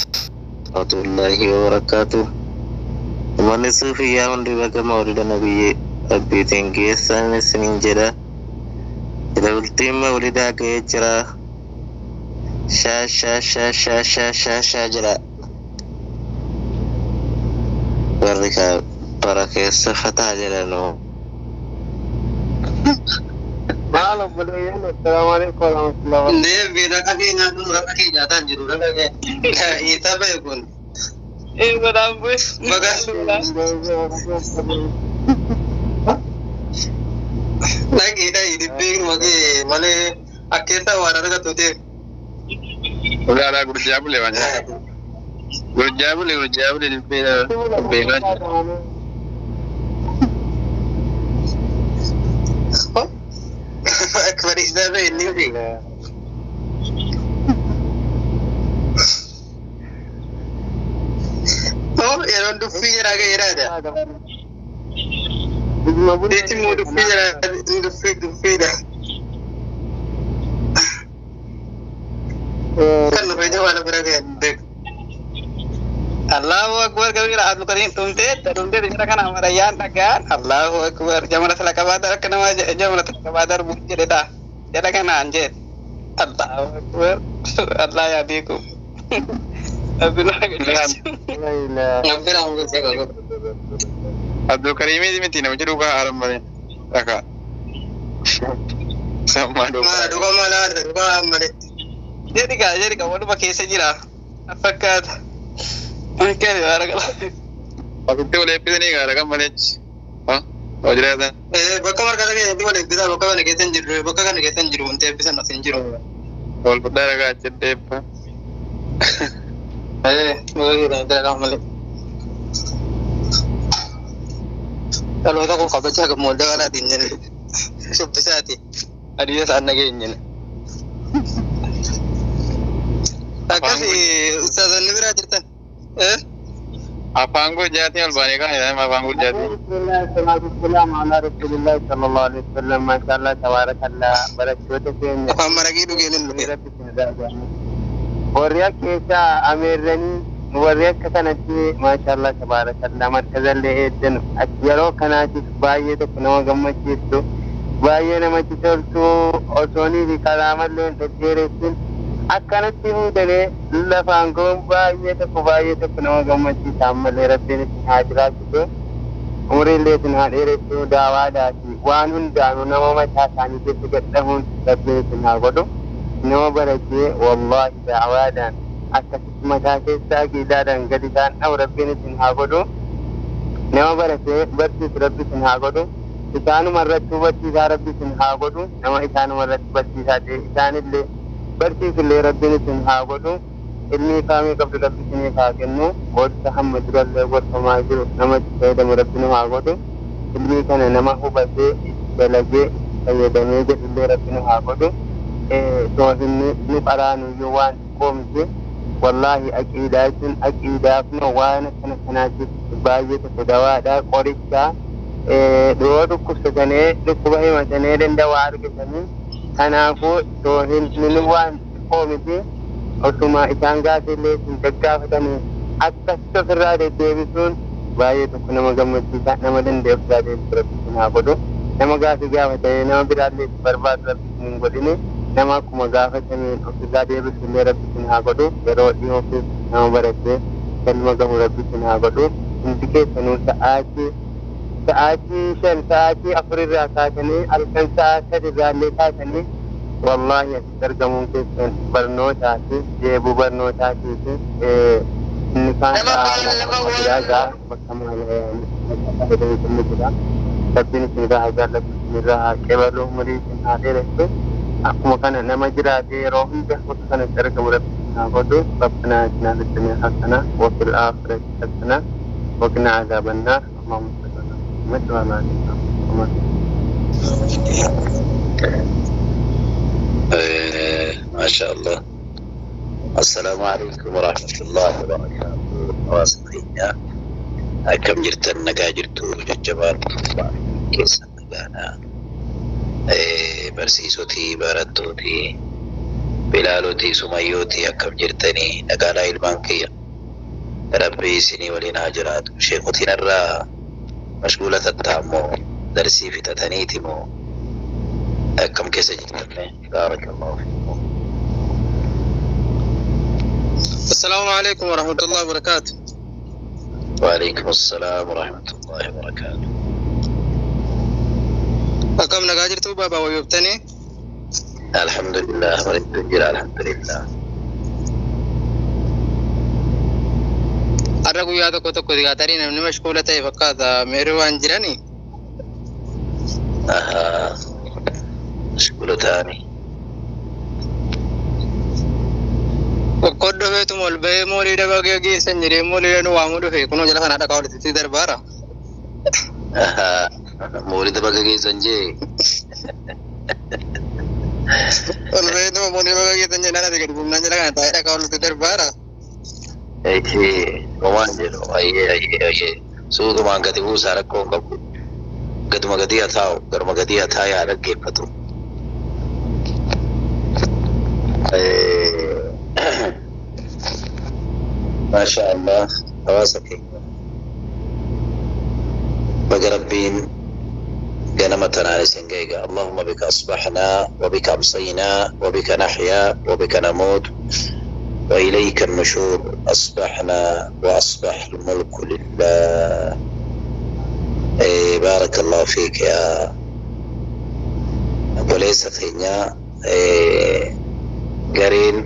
Speaker 1: Warahmatullahi wabarakatuh. Uummanni suufiyyaa hundi baga mawlida nabiyyi rabbiitiin geessan isiniin jedha. Jala bultiin mawlidaa ga'ee jira. Shaa shaa shaa shaa shaa shaa shaa jedha. Warri bara keessa fataa jedhanoo.
Speaker 5: Maal obboleeyyan, assalaamu alaikum warahmatullahi wabarakatuh.
Speaker 3: Deebi raqa kee nyaatu, raqa kee nyaataan jiru raqa kee. Hiitaa ba'e kun.
Speaker 2: Godhaan bu'e.
Speaker 3: Baga dhaqii dhaqii dibbee kee malee akkeessaa waan argatu ta'e.
Speaker 6: Ulaaraa gurjaa bule waan jedhamu. Gurjaa bule, gurjaa bule, dibbee beekaa jira.
Speaker 3: Akka bariisaa ba'e inni fi. Yeroon duffii jira ga'eeraadha. Deetti immoo duffii jira, duffii duffiidha. Kan dhufee jawaa bira ga'e beeku.
Speaker 2: Allahu akbar kabira. Abdulkarim dhumtee dhumtee jira kana amarayyaan dhagaan Allahu akbar jamana sala qabaata akka nama jamana sala qabaata arguuf jedhedha jedha kanaan jedhe Allahu akbar Allah yaa beeku. Rabbi naa gajeelchu.
Speaker 3: Rabbi naa gajeelchu.
Speaker 6: Abdulkarimii miti namichi dhugaa haaran malee. Dhakaa. Sammaa
Speaker 3: Maala
Speaker 6: dhugaa.
Speaker 3: dhugaa maala dhugaa malee.
Speaker 2: Jedhi gaa jedhi gaa waluma keessa jira. Fakkaata. Mankari barakala.
Speaker 6: Asitti wal eebbisanii gaara kan malee. Ha? Hojii
Speaker 3: Bakka marqaa keessatti wal eebbisaa bakka kana keessa hin jirru bakka kana keessa hin jiru wanti eebbisan as hin jiru.
Speaker 6: Wal fudhaa dhagaa achitti eebba.
Speaker 3: Bakka keessatti dhagaa malee. Dhaloota kun kabajaa gammoodda kanaatiin jedhe shubbisaati. Hadiisa isaan nageenye. Akkasi ustaazonni biraa jirtan.
Speaker 6: Afaan gojjaatiin ol baanee kan jedhama afaan gojjaatiin.
Speaker 5: Bismillah, salatu wassalamu ala Rasulillah sallallahu alaihi wasallam. Masha Allah, tabarakallah. Barattoota keenya
Speaker 3: Afaan maraqii dhugeen hin dhufe.
Speaker 5: Rabbi isin gargaaru. Warri akka keessaa ameerranii warri akka kanatti masha Allah, tabarakallah markazallee eeddan yeroo kanaatiif baay'ee tokko nama gammachiistu baay'ee namatti toltu osoonii fi kalaamallee hin dhedheeressin akkanatti fuudhanii lafaan ga'uun baay'ee tokko nama gammachiisa ammallee rabbiin isin haa jiraachisu. Umriillee isin haa dheeressu daawaadhaa fi waan hundaanuu nama mataa isaanii keessa gadhabuun rabbiin isin haa godhu. Nama baratee wallaahi daawaadhaan akkasitti mataa keessaa giidaadhaan gadi isaan dhabu rabbiin isin haa godhu. Nama baratee barsiisu rabbi isin haa godhu. Isaanuma irratti hubachiisaa rabbi isin haa godhu. Nama isaanuma irratti barsiisaa ta'e isaanillee barsiisullee rabbiin isin haa godhu. Ilmi kaamii qabdu rabbi isiniif haa kennu. Gorsa hamma durallee gorfamaa jiru namatti fayyadamu rabbi nu haa godhu. Ilmii kana nama hubatee itti dalagee itti fayyadamee jedhullee rabbi nu haa godhu. Toohinni nu qaraanuyyuu waan xiqqoo miti. Wallaahi aqiidaa jechuun aqiidaaf nu waan akkana kanaatiif baay'ee tokko dawaadha qorichaa. Dhiyoo dhukkubsatanii dhukkuba himatanii danda'aa argatanii kanaafuu toohinni nu waan xiqqoo miti. Osuma isaan gaafillee isin gaggaafatanii akkasitti ofirraa deddeebisuun baay'ee tokko nama gammachiisa nama danda'e ofirraa deebisu rabbi isin haa godhu. Nama gaafii gaafatanii nama biraallee itti barbaadu rabbi isin hin godhini. Nama akkuma gaafataniin ofirraa deebisu illee rabbi isin haa godhu. Yeroo dhiyoo keessa nama baratee galma gahu rabbi isin haa godhu. Hundi keessanuu sa'aatii 5 sa'aatii 4 irraa kaasanii halkan sa'a 3 irraa illee kaasanii wallaahi asitti argamuun keessan barnootaa fi deebuu barnootaatii fi inni kaan biraa gaa bakka maal jira. Rabbiin isin irraa haa jaallatu isin irraa haa qeebalu umurii isin haa dheeressu. Akkuma kana nama jiraatee yeroo hunda bakka kanatti argamu rabbi isin haa godhu. Rabbana atina fid dunya hasana wa fil aakhirati hasana wa qina adhaban naar. Allahumma salli ala Muhammad wa ala ali Muhammad.
Speaker 7: ما شاء الله. السلام عليكم ورحمة الله وبركاته. Hawaasa keenya akkam jirtan nagaa jirtu jajjabaan keessan nagaadha. Barsiisotii, barattootii, bilaalootii, sumayyootii akkam jirtanii nagaadhaa ilmaan kiyya. Rabbi isinii waliin haa jiraatu. Sheekotiin irraa mashguula tattaammoo darsii fixataniiti moo akkam keessa jirtan baarakallahu fiikum.
Speaker 3: Assalaamu alaikum warahmatullahi wabarakaatu.
Speaker 7: وعليكم السلام ورحمة الله وبركاته.
Speaker 3: Akkam nagaa jirtu baabaa wayyoobtanii?
Speaker 7: الحمد لله ولله الحمد لله.
Speaker 3: Har'a guyyaa tokko tokko tarii namni mashquula ta'e fakkaata meerri waan jiranii.
Speaker 7: Ahaa. Mashguula ta'anii.
Speaker 3: Qoqqood dhufeetuma ol bahee moolii daba geessan jedhee moolii nu waamuu dhufe kunoo jala kana dhakaa walitti darbaara.
Speaker 7: Ahaa. Moolida baga geessan jee.
Speaker 3: Ol baheetuma moolii baga geessan jedhee naan gadi buufnaan jala kana taa'ee dhakaa walitti darbaara.
Speaker 7: Eeyyee. Homaan jedhu ayyee ayyee ayyee. Suutumaan gadi buusaa rakkoo hin qabu. Gaduma gadi haa taa'u garuma gadi haa taa'ee haa dhaggeeffatu. Maasha Allah hawaasa keenya baga rabbiin ganama tanaan isin ga'e. Allahumma bika asbaxnaa wabika amsaynaa wabika naxyaa wabika namuut وإليك النشور. أصبحنا وأصبح الملك لله. Baarakallahu fiik yaa obboleessa keenya, gareen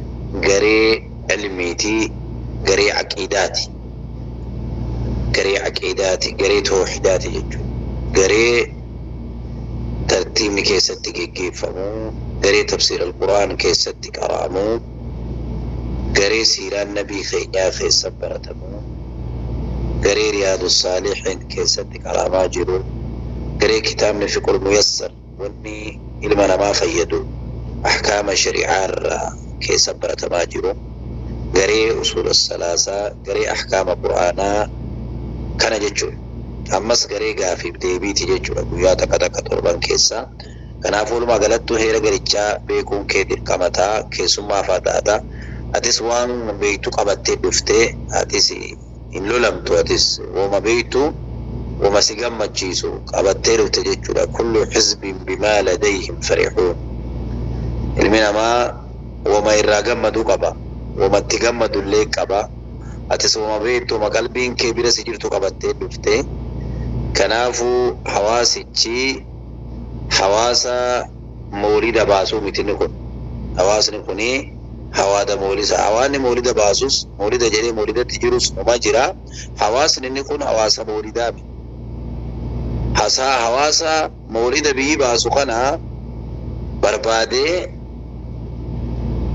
Speaker 7: garee ilmiitii, garee aqiidaati. Garee aqiidaati, garee toohidaati jechuudha. Garee tartiibni keessatti geggeeffamu, garee tafsiir alquraan keessatti qara'amu, garee siiraan nabii keenyaa keessa baratamu, garee riyaadu saalihiin keessatti qara'amaa jiru, garee kitaabni fiqhul muyassar, wanni ilma namaa fayyadu ahkaama shari'aa irraa keessa baratamaa jiru, garee usuula salaasaa, garee ahkaama qur'aanaa kana jechuudha. Ammas garee gaafiif deebiiti jechuudha guyyaa takka takka torban keessa. Kanaafuu walumaa galattuu heera garichaa beekuun kee dirqama ta'a, keessummaa fa'aa taata. Atis waan beektu qabattee dhuftee, atis hin lolamtu, atis wama beektu, wama si gammachiisu qabattee dhufte jechuudha. Kullu hizbin bimaa ladayhim farihuun. Ilmi namaa wama irraa gammadu qaba, wama itti gammadu illee qaba. Atis wama beektu, wama qalbiin kee bira si jirtu qabattee dhufte. Kanaafuu hawaasichi hawaasa moolida baasuu miti inni kun. Hawaasni kuni hawaada moolisa. Hawaasni moolida baasus, moolida jedhee moolidatti jirus numa jira. Hawaasni inni kun hawaasa moolidaa miti. Hasaa hawaasa moolida biyyi baasu kana barbaadee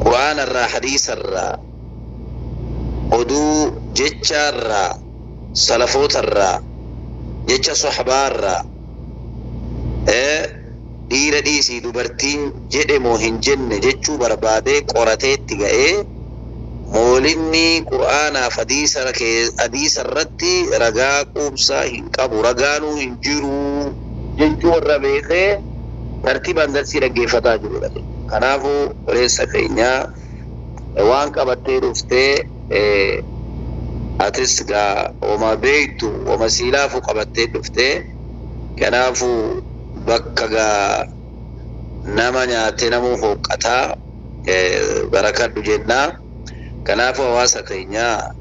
Speaker 7: quraana irraa, hadiisa irraa, oduu jecha irraa, salafoota irraa, jecha sohbaa irraa, dhiira dhiisii dubartiin jedhe moo hin jenne jechuu barbaadee qoratee itti ga'ee, moolinni qur'aanaaf hadiisa irratti ragaa quubsaa hin qabu, ragaanuu hin jiru jechuu warra beekee tartiibaan darsii dhaggeeffataa jirudha. Kanaafuu obboleessa keenyaa, waan qabattee dhuftee, atis gaa wama beektu, wama siilaafu qabattee dhuftee, kanaafuu bakka gaa nama nyaatee namuu hooqqataa, barakadhu jennaa. Kanaafuu hawaasa keenyaa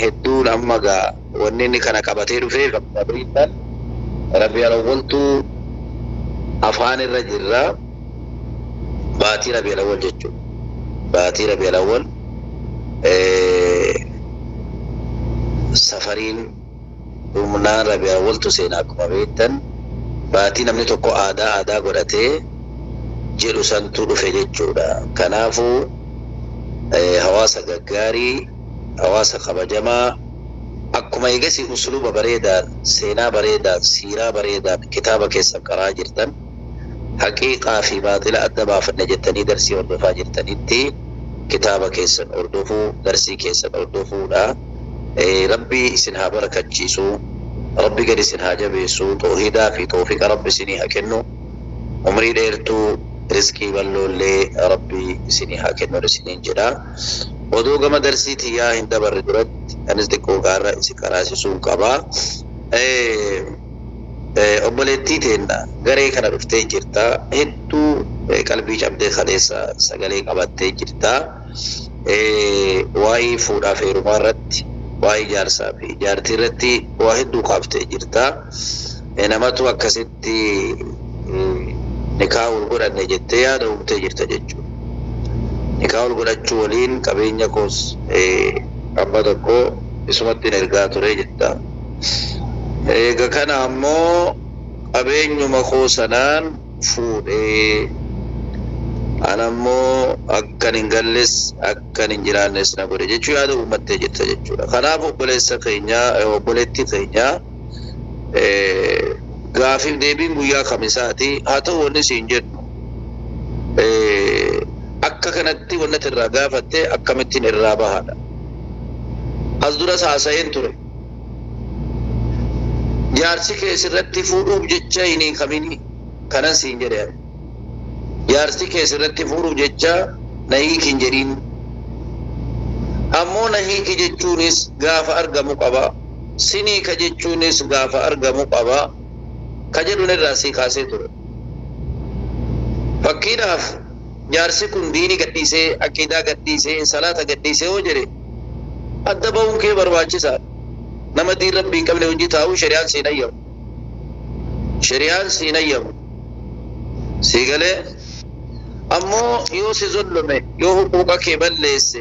Speaker 7: hedduun amma gaa wanni inni kana qabatee dhufee akkuma beektan Rabbi alawwaltuu afaan irra jirra, baatii Rabi alawwal jechuudha. Baatii Rabi alawwal safariin dhumnaan Rabi alawwaltu seenaa. Akkuma beektan baatii namni tokko aadaa aadaa godhatee jedhu santu dhufe jechuudha. Kanaafuu hawaasa gaggaarii, hawaasa kabajamaa, akkuma eegasi usluuba bareedaan, seenaa bareedaan, siiraa bareedaan kitaaba keessan qaraa jirtan, haqiiqaa fi baaxila adda baafanne jettanii darsii hordofaa jirtanitti, kitaaba keessan hordofuu, darsii keessan hordofuudha. Rabbi isin haa barakachiisu, Rabbi gadi isin haa jabeessu, toohidaa fi toofiqa Rabbi isinii haa kennu, umrii dheertuu, rizqii bal'oollee Rabbi isinii haa kennu isiniin jedha. Odoo gama darsii tiyyaa hin dabarre duratti anis xiqqoo gaarra isin qaraasisuun qaba. Obboleettii teenna garee kana dhuftee jirta. Hedduu qalbii cabdee kaleessa sagalee qabattee jirta. Waa'ee fuudhaaf heerumaa irratti, waa'ee jaarsaa fi jaartii irratti waa hedduu kaaftee jirta. Namatu akkasitti nikaa wal godhanne jettee yaada uumtee jirta jechuudha. Nikaa wal godhachuu waliin qabeenya koos amma tokko isumatti ergaa ture jetta. Egaa kana ammoo qabeenyuma koo sanaan fuudhee, ana ammoo akkan hin galles akkan hin jiraannes na godhe jechuu yaada uummattee jirta jechuudha. Kanaaf obboleessa keenya, obboleettii keenya, gaafiif deebiin guyyaa kamisaati. Haa ta'u, wanni siin jennu, akka kanatti wanni ati irraa gaafatte akkamittiin irraa bahaadha. As duras haasa'een ture. Jaarsi kee sirratti fuudhuuf jecha hin hiikamini kanan siin jedhe ani. Jaarsi kee sirratti fuudhuuf jecha na hiiki hin jedhiin. Ammoo na hiiki jechuunis gaafa argamu qaba. Sin hiika jechuunis gaafa argamu qaba. Ka jedhuun irraa sii kaasee ture. Fakkiidhaaf jaarsi kun diinii gadhiisee, aqiidaa gadhiisee, salaata gadhiisee yoo jedhe, adda bahuun kee barbaachisaadha. Nama diin Rabbii hin qabne hojii taa'uu shari'aan siin ayyamu. Shari'aan siin ayyamu. Sii galee ammoo yoo si zullume, yoo huquuqa kee balleesse,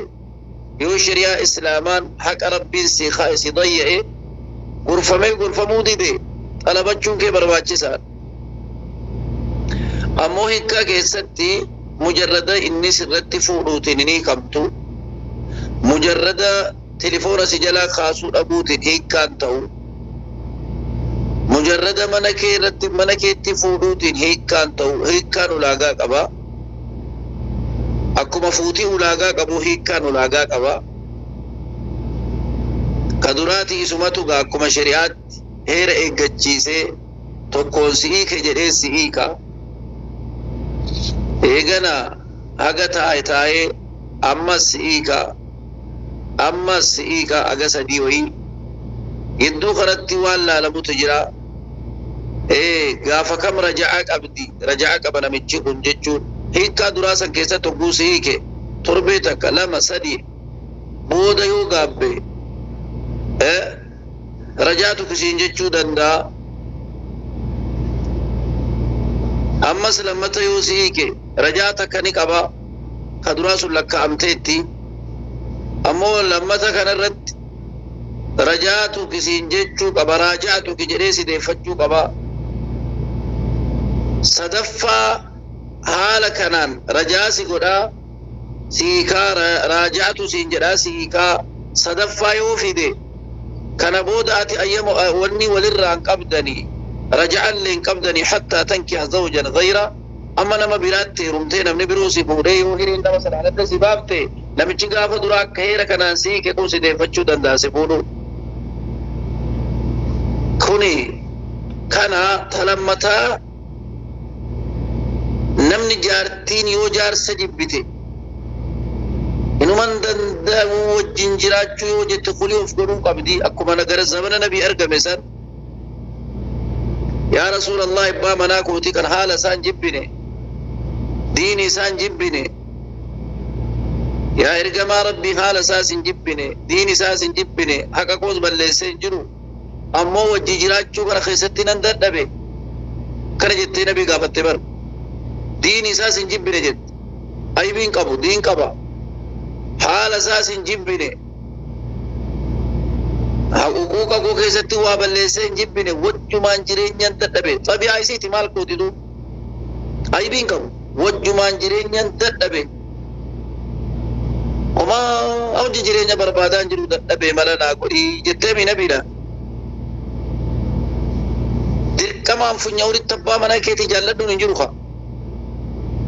Speaker 7: yoo shari'aa islaamaan haqa rabbiin si kaa'e si dayya'e, gorfamee gorfamuu dide, xalabachuun kee barbaachisaadha. Ammoo hiikkaa keessatti mujarrada inni sirratti fuudhuutiin hin hiikamtu, mujarrada telefoona si jalaa kaasuu dhabuutiin hiikkaan ta'u, mujarrada mana kee irratti mana keetti fuudhuutiin hiikkaan ta'u. Hiikkaan ulaagaa qaba. Akkuma fuutii ulaagaa qabu, hiikkaan ulaagaa qaba. Ka duraati isumatu gaa akkuma shari'aatti heera eeggachiisee tokkoon si hiike jedhee si hiika. Eegana haga taa'e taa'ee ammas si hiika, ammas si hiika, haga sadii wayii gidduu kanatti waan laalamutu jira. Ee, gaafa kam raja'aa qabdi, raja'aa qaba namichi kun jechuun, hiikkaa duraa san keessatti hogguu si hiike torbee takka, lama, sadii booda yoo gaabbe rajaatu kisiin jechuu danda'a. Ammas lammata yoo si hiike rajaa takka ni qaba, ka duraa sun lakkaa'amteetti. Ammoo lammata kanarratti rajaatu kisiin jechuu qaba, raajaatu ki jedhee si deeffachuu qaba. Sadaffaa haala kanaan rajaa si godhaa, siikaa, raajaatu siin jedhaa, siikaa. Sadaffaa yoo fide, kana booda ati ayyama wanni walirraa hin qabdanii, raja'allee hin qabdanii, hattaa tankiha zawjan ghayra, amma nama biraatti heerumtee namni biroo si fuudhee yoo hireen nama sanaan adda si baafte, namichi gaafa dura akka heera kanaan si hiike kun si deeffachuu danda'a si fuudhuu. Kuni kana talammataa namni jaartiin yoo jaarsa jibbite, inuman danda'u wajjin jiraachuu yoo jette, kulii of godhuu qabdi, akkuma gara zamana nabii argame san. Yaa Rasuulallah, abbaa manaa kootii kan haala isaan jibbine, diini isaan jibbine. Yaa ergamaa rabbii, haala isaas hin jibbine, diini isaas hin jibbine, haqa koos balleessee hin jiru, ammoo wajji jiraachuu kana keessatti nan dadhabe kana jettee nabii gaafatte bar. Diini isaas hin jibbine jette, aybiin qabu, diin qaba, haala isaas hin jibbine, huquuqa koo keessatti waa balleessee hin jibbine, wajjumaan jireenyaan dadhabe. Xabi'aa isiiti, maal kootitu, aybiin qabu, wajjumaan jireenyaan dadhabe, homaa hojii jireenya barbaadaan jiru dadhabe, mala naa godhii jettee mi nabiidha. Dirqamaan funya walitti abbaa manaa keetii jaalladhuun hin jiru ka.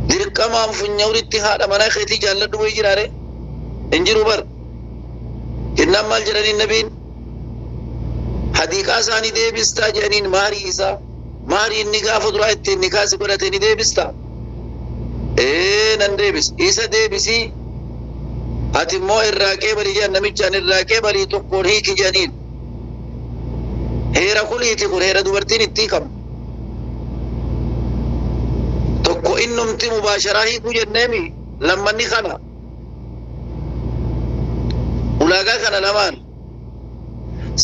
Speaker 7: Dirqamaan funya walitti haadha manaa keetii jaalladhu wayii jiraare hin jiru bar. Jennaan maal jedhaniin nabiin? Hadiiqaa isaanii deebistaa jedhaniin, maarii isaa, maarii inni gaafa duraa ittiin nikaasi godhate ni deebistaa? Ee, nan deebis. Isa deebisii, ati immoo irraa qeebalii jedhan namichaan, irraa qeebalii tokkoon hiiki jedhaniin. Heera kuliiti kun, heera dubartiin itti hiikamu. Tokko innumti mubaasharaa hiikuu jenneemi, lammanni kana. Ulaagaa kana lamaan.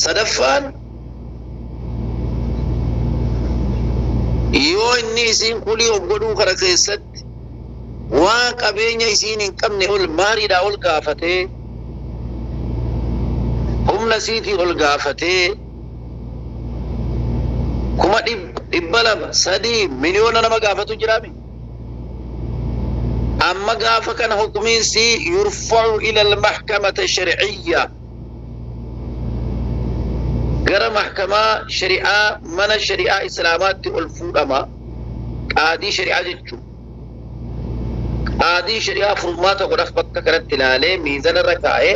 Speaker 7: Sadaffaan yoo inni isiin kulii of godhuu kana keessatti waan qabeenya isiin hin qabne ol maariidhaa ol gaafatee, humna isiitii ol gaafatee, 200,000, 200, 3 miliyoona nama gaafatu jiraami. Amma gaafa kana hukumiinsi yurfa'u ila almahkamata shar'iyya, gara mahkamaa shari'aa, mana shari'aa islaamaatti ol fuudhama, qaadii shari'aa jechuun. Qaadii shari'aa furmaata godhaf bakka kanatti ilaalee miizana irra kaa'ee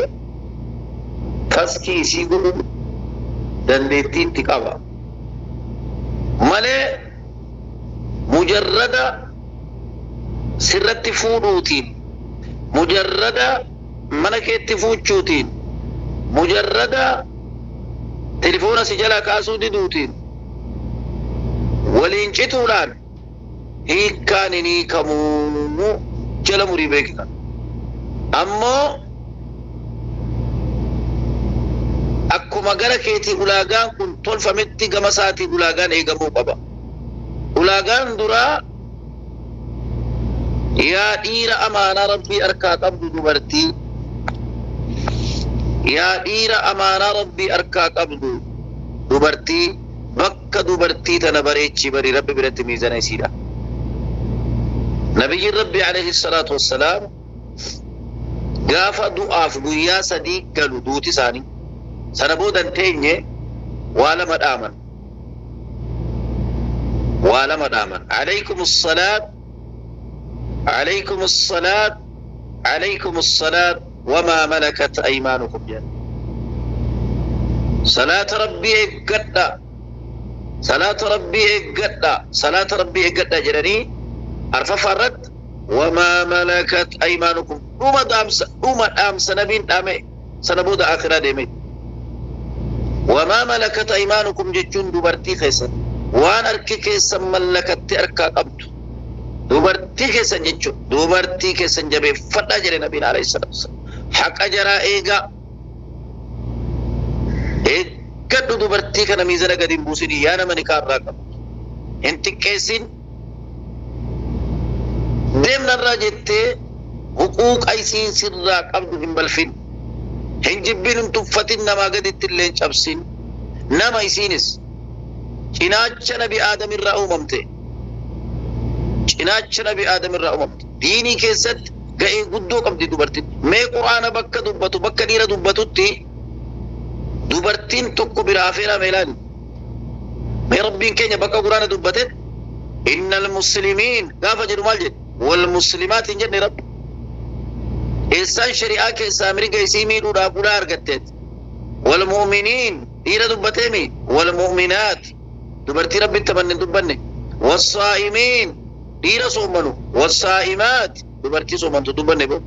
Speaker 7: faskii isii godhu dandeettii itti qaba. Malee mujarrada sirratti fuudhuutiin, mujarrada mana keetti fuuchuutiin, mujarrada telefoona si jalaa kaasuu diduutiin, waliin cituudhaan hiikkaan hin hiikamuu, jala murii beekita. Ammoo akkuma gara keetii ulaagaan kun tolfametti gama isaatii ulaagaan eegamuu qaba. Ulaagaan duraa yaa dhiira amaanaa Rabbii harkaa qabdu dubartii, yaa dhiira amaanaa Rabbii harkaa qabdu dubartii, bakka dubartii tana bareechii bari Rabbi biratti miizana isiidha. Nabiyyiin Rabbi alayhi salaatu wassalaam gaafa du'aaf guyyaa 3 galu duuti isaanii sana booda hin teenye, waa lama dhaaman. Waa lama dhaaman. Alaykum salaat, alaykum salaat, alaykum salaat wamaa malakat aymaanukum jedhan. Salaata Rabbii eeggadha. Salaata Rabbii eeggadha. Salaata Rabbii eeggadha jedhanii arfaffaa irratti wamaa malakat aymaanukum, dhuma dhaamsa, dhuma dhaamsa nabiin dhaame sana booda akhiraa deeme. Wamaa malakat aymaanukum jechuun dubartii keessan, waan harki keessan mallakatte harkaa qabdu dubartii keessan jechuun dubartii keessan jabeeffadhaa jedhe nabiin alayhi salaatu wassalaam. Haqa jaraa eegaa, eeggadhu, dubartii kana miizana gadi hin buusin. Yaa nama nikaa irraa qabdu hin xiqqeessin, deemnarraa jettee huquuqa isiin sirraa qabdu hin balfin, hin jibbin, hin tuffatin, namaa gaditti illee hin cabsin. Nama isiinis cinaacha nabi Aadamirraa uumamte, cinaacha nabi Aadamirraa uumamte. Diinii keessatti ga'ee guddoo qabdi dubartiin. Mee Qur'aana bakka dubbatu, bakka dhiira dubbatutti dubartiin tokko biraa afeeraa mee ilaali. Mee Rabbiin keenya bakka Qur'aana dubbate innal muslimiin gaafa jedhu maal jedhe? Wal muslimaat hin jenne. Rabbi eessaan shari'aa keessaa mirga isii miidhuudhaaf ulaa argatteet? Wal mu'miniin dhiira dubbateemi, wal mu'minaat dubartii Rabbitti amanne hin dubbanne. Wassaa'imiin dhiira soomanu, wassaa'imaat dubartii soomantu dubbanne. Bo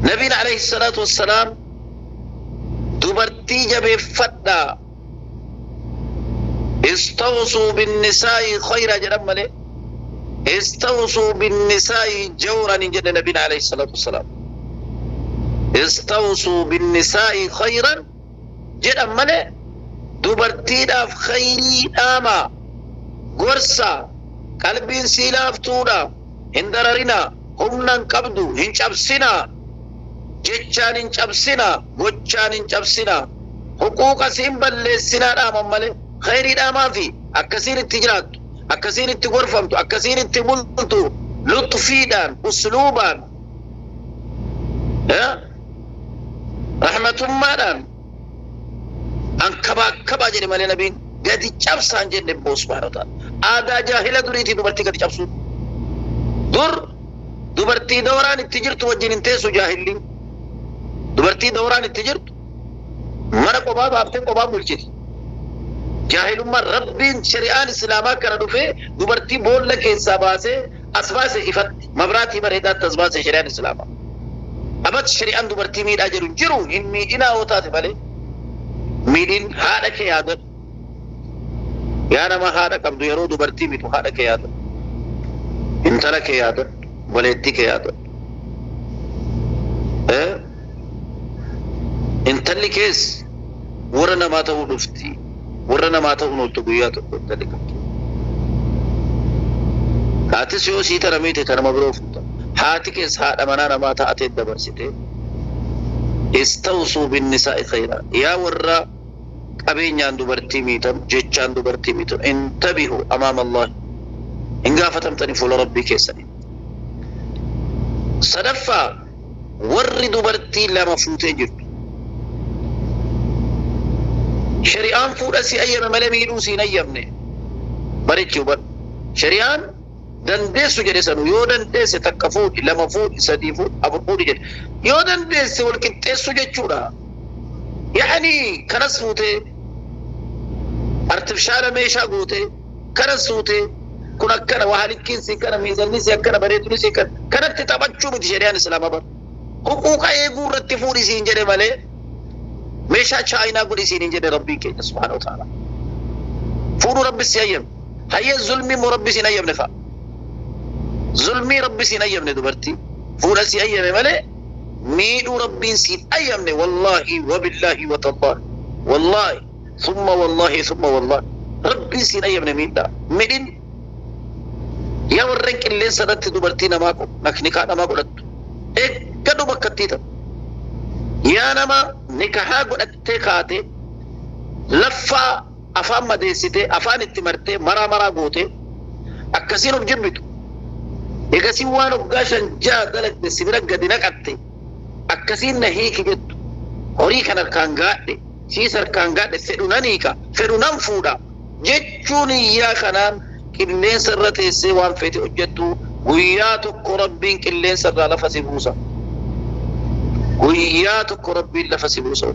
Speaker 7: nabiin alayhi salaatu wassalaam dubartii jabeeffadhaa, istawsuu binnisaa'i khayra jedhan malee istawsuu binnisaa'i jawran hin jedhe nabiin alayhi salaatu wassalaam. Istawsuu binnisaa'i khayran jedhan malee dubartiidhaaf khayrii dhaamaa, gorsa, qalbiin sii laaftuudha hin dararinaa, humna hin qabdu hin cabsinaa, jechaan hin cabsinaa, gochaan hin cabsinaa, huquuqa siin balleessinaa dhaaman malee khayrii dhaamaa fi akkasiin itti jiraattu, akkasiin itti gorfamtu, akkasiin itti bultu, lutfiidhaan, usluubaan, rahmatummaadhaan ankabaakkabaa jedhe malee nabiin gadi cabsaan jenne. Boo subhaana wa ta'ala, aadaa jaahila duriitii dubartii gadi cabsuu. Dur dubartii dawraan itti jirtu wajjin hin teessu jaahilli. Dubartii dawraan itti jirtu mana qophaa baaftee qophaa bulchiti. Jaahilummaan Rabbiin shari'aan Islaamaa kana dhufee dubartii boolla keessaa baasee as baase, ifatti mabraatii bareedaatti as baase shari'aan Islaamaa. Abat shari'aan dubartii miidhaa jedhu hin jiru, hin miidhinaa yoo taate malee miidhin. Haadha kee yaadadhu. Yaa nama haadha qabdu, yeroo dubartii mitu haadha kee yaadadhu. Intala kee yaadadhu. Obboleettii kee yaadadhu. Intalli kees warra namaa ta'uu dhufti. Warra namaa ta'uu ooltu guyyaa tokko intalli qabdu. Haatis yoo sii tana miite ta nama biroo fuuta. Haati kees haadha manaa namaa taatee dabarsite. Istawsuu binnisaa'i khayraa. Yaa warra qabeenyaan dubartii miitan, jechaan dubartii miitan, intabihu amaama Allahi. Hin gaafatamtanii fuula Rabbii keessanii. Sadaffaa, warri dubartii lama fuutee jirtu. Shari'aan fuudha si ayyame malee miidhuu si hin ayyamne. Barichi hubadhu. Shari'aan dandeessu jedhe sanu, yoo dandeesse takka fuudhi, lama fuudhi, sadii fuudhi, afur fuudhi jedhe. Yoo dandeesse wal qixxeessu jechuudha. Yaani kanas fuutee artifishaala meeshaa gootee kanas fuutee kun akkana, waa halikkiin si akkana, miizanni si akkana, bareedduun si akkana, kanatti taphachuu miti shari'aan Islaamaa bara. Huquuqa eeguu irratti fuudhi siin jedhe malee meeshaa chaayinaa godhi siin hin jedhe Rabbiin keenya subhaanahu wa ta'ala. Fuudhuu Rabbi si ayyame. Hayyee, zulmii immoo Rabbi siin ayyamne fa'a. Zulmii Rabbi siin ayyamne. Dubartii fuudha si ayyame malee miidhuu Rabbiin siin ayyamne. Wallaahi wabillaahi watallaahi, wallaahi thumma wallaahi thumma wallaahi. Rabbiin siin ayyamne miidhaa. Midhin yaa warreen qilleensa irratti dubartii namaa nikaa namaa godhattu. Eeggadhu bakka itti ta'u. Yaa nama nikahaa godhattee kaate laffaa afaan madeessitee afaan itti martee maraa maraa gootee akkasiin of jibbitu. Egasii waan waggaa 5-6 dalagde sibira gadi naqatte akkasiin na hiiki jettu. Horii kan harkaan gaadhe siis harkaan gaadhe fedhu nan hiika fedhu nan fuudha jechuun iyyaa kanaan qilleensa irra teessee waan feete hojjettu guyyaa tokko Rabbiin qilleensa irraa lafa si buusa. Guyyaa tokko Rabbiin lafa si buusa.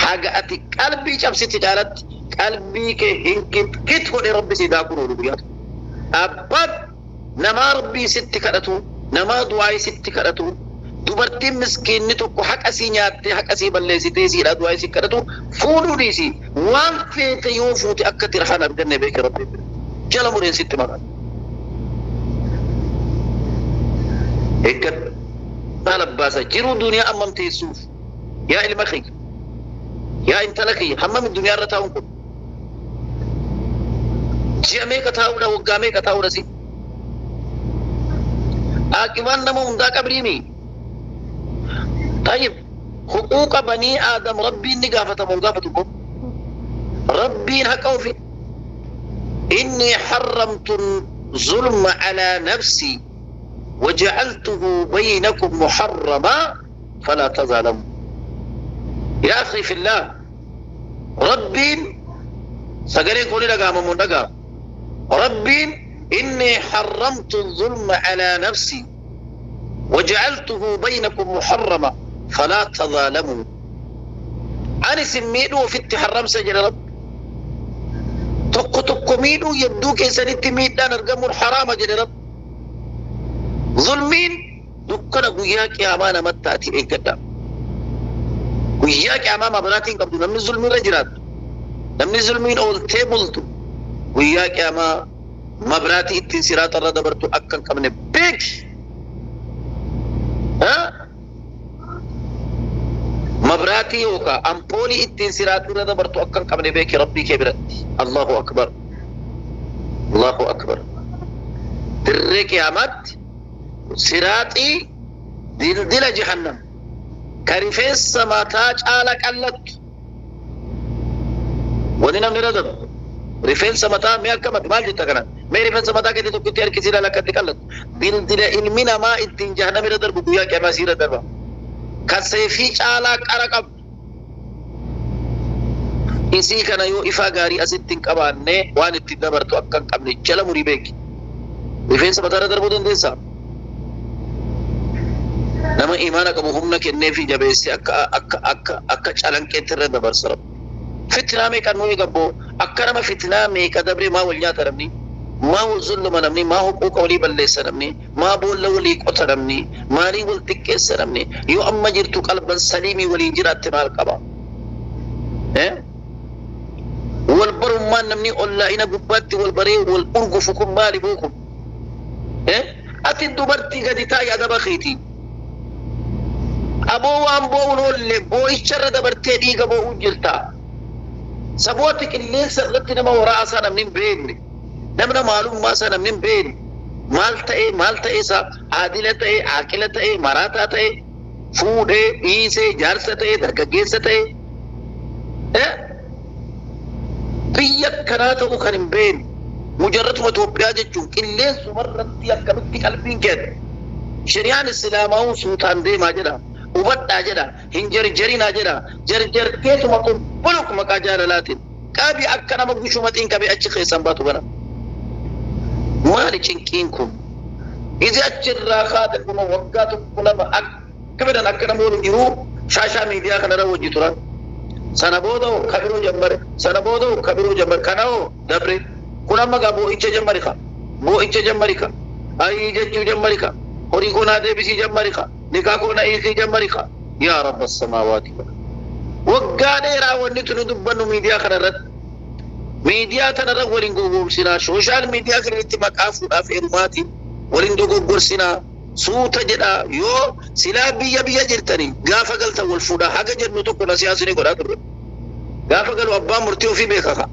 Speaker 7: Haga ati qalbii cabsiti caalatti qalbii kee hin kit godhe Rabbi si daakuun oolu guyyaa tokko. Abbaan namaa Rabbii sitti kadhatu, namaa du'aa sitti kadhatu, dubartiin miskiinni tokko haqa sii nyaattee haqa sii balleessitee siidhaa du'aa sii kadhatu fuudhuu dhiisi. Waan feete yoo fuute akka tirhaan arganne beeke Rabbiin bira. Jala mureen sitti maqaan. Eeggadhu. Maal abbaasa jiruu duniyaa ammam teessuuf yaa ilma kiyya yaa intala kiyya hammam duniyaa irra taa'uun kun ji'a meeqa taa'uudha waggaa meeqa taa'uudha si aaqibaan nama hundaa qabriimi tayyib huquuqa banii aadam Rabbiin ni gaafatama hin gaafatu kun Rabbiin haqa ofi inni harramtu zulma alaa nafsii وجعلته بينكم محرما فلا تظالموا. يا أخي في الله ربي سقرين كوني لقى ممون لقى ربي إني حرمت الظلم على نفسي وجعلته بينكم محرما فلا تظالموا. أنا سميته في التحرم سجل رب تق تق ميدو يدوك سنت ميدان أرقم الحرام جل رب ظلمين دكنا قوياك يا أمانة متاتي إيه كدا قوياك يا أمامة بناتين قبضو نمني ظلمين رجلات نمني ظلمين أول تيبلتو قوياك يا أما مبراتي اتن سيرات الرد برتو أكن كمني بيك ها مبراتي يوكا أمبولي اتن سيرات الرد برتو أكن كمني بيك ربي كبرت. الله أكبر الله أكبر. دريك يا مات سيراتي دلدل جهنم كريفيس ما تاج آلك ألت ودينا من ردب ريفيس ما تا ميا كم مال جتا كنا مي ريفيس ما تا كده تو كتير كسي لا كتير ألت دلدل إلمنا ما إتين جهنم ردب بقويا كما سير ردب كسيفي آلك أركب إنسي كان يو إفاقاري أستين كبانة وان التدبر تو أكن كمني جل مريبك ريفيس ما تا ردب بودن ديسا nama imaana qabu humna kenneefi jabeesse akka akka akka akka calanqeetti irra dabarsa Rabbi. Fitnaa meeqa nuyi gabboo akka nama fitnaa meeqa dabree maa wal nyaata namni maa wal zulluma namni maa huquuqa walii balleessa namni maa boolla walii qota namni maalii wal xiqqeessa namni yoo amma jirtu qalban saliimii waliin jiraatte maal qaba? Wal barummaan namni ollaa'ina gubbaatti wal baree wal urgufu kun maali buukun? Ati dubartii gadi taa'i adaba keetii. Aboo waan boo'uun oolle boo'icharra dabartee dhiiga boo'uun jirta. Sabooti qilleensa irratti nama waraasaa namni hin beekne. Namna maalummaa isaa namni hin beekne. Maal ta'ee isaa aadila ta'ee aaqila ta'ee maraataa ta'ee fuudhee dhiisee jaarsa ta'ee dargaggeessa ta'ee. Biyya akkanaa ta'u kan hin beekne. Mujarratuma Itoophiyaa jechuun qilleensuma irratti akkamitti qalbiin kenna. Shari'aan Islaamaa suutaan deemaa jedha. Hubadhaa jedha, hin jarjarinaa jedha, jarjarteetuma qulqulluuf maqaa jaalalaatiin qabi akka nama gushumatiin qabee achi keessan baatu kana. Maali cinqiin kun? Izi achirraa kaate kun waggaa 1 2 akka fedhan akka nama waliin jiruu shaashaa miidiyaa kanarra hojii turan. Sana booda kabiroo jammare, sana booda kabiroo jammare, kana hoo dabre. Kun amma gaa boo'icha jammari ka, boo'icha jammari ka, ayii jechuu jammari ka, horii koonaa deebisii jammari ka. Nikaa koona hiikii jammari ka. Yaa Rabba samaawaati wal waggaa dheeraa wanni tuni dubbannu miidiyaa kanarratti. Miidiyaa kanarra waliin gowwoomsinaa. Sooshaal miidiyaa kanarratti maqaa fuudhaaf heerumaatiin waliin dogoggorsinaa. Suuta jedhaa yoo silaa biyya biyya jirtanii gaafa galtan wal fuudhaa haga jennu tokko na siyaasni godhaa turre. Gaafa galu abbaan murtii ofii beeka ka.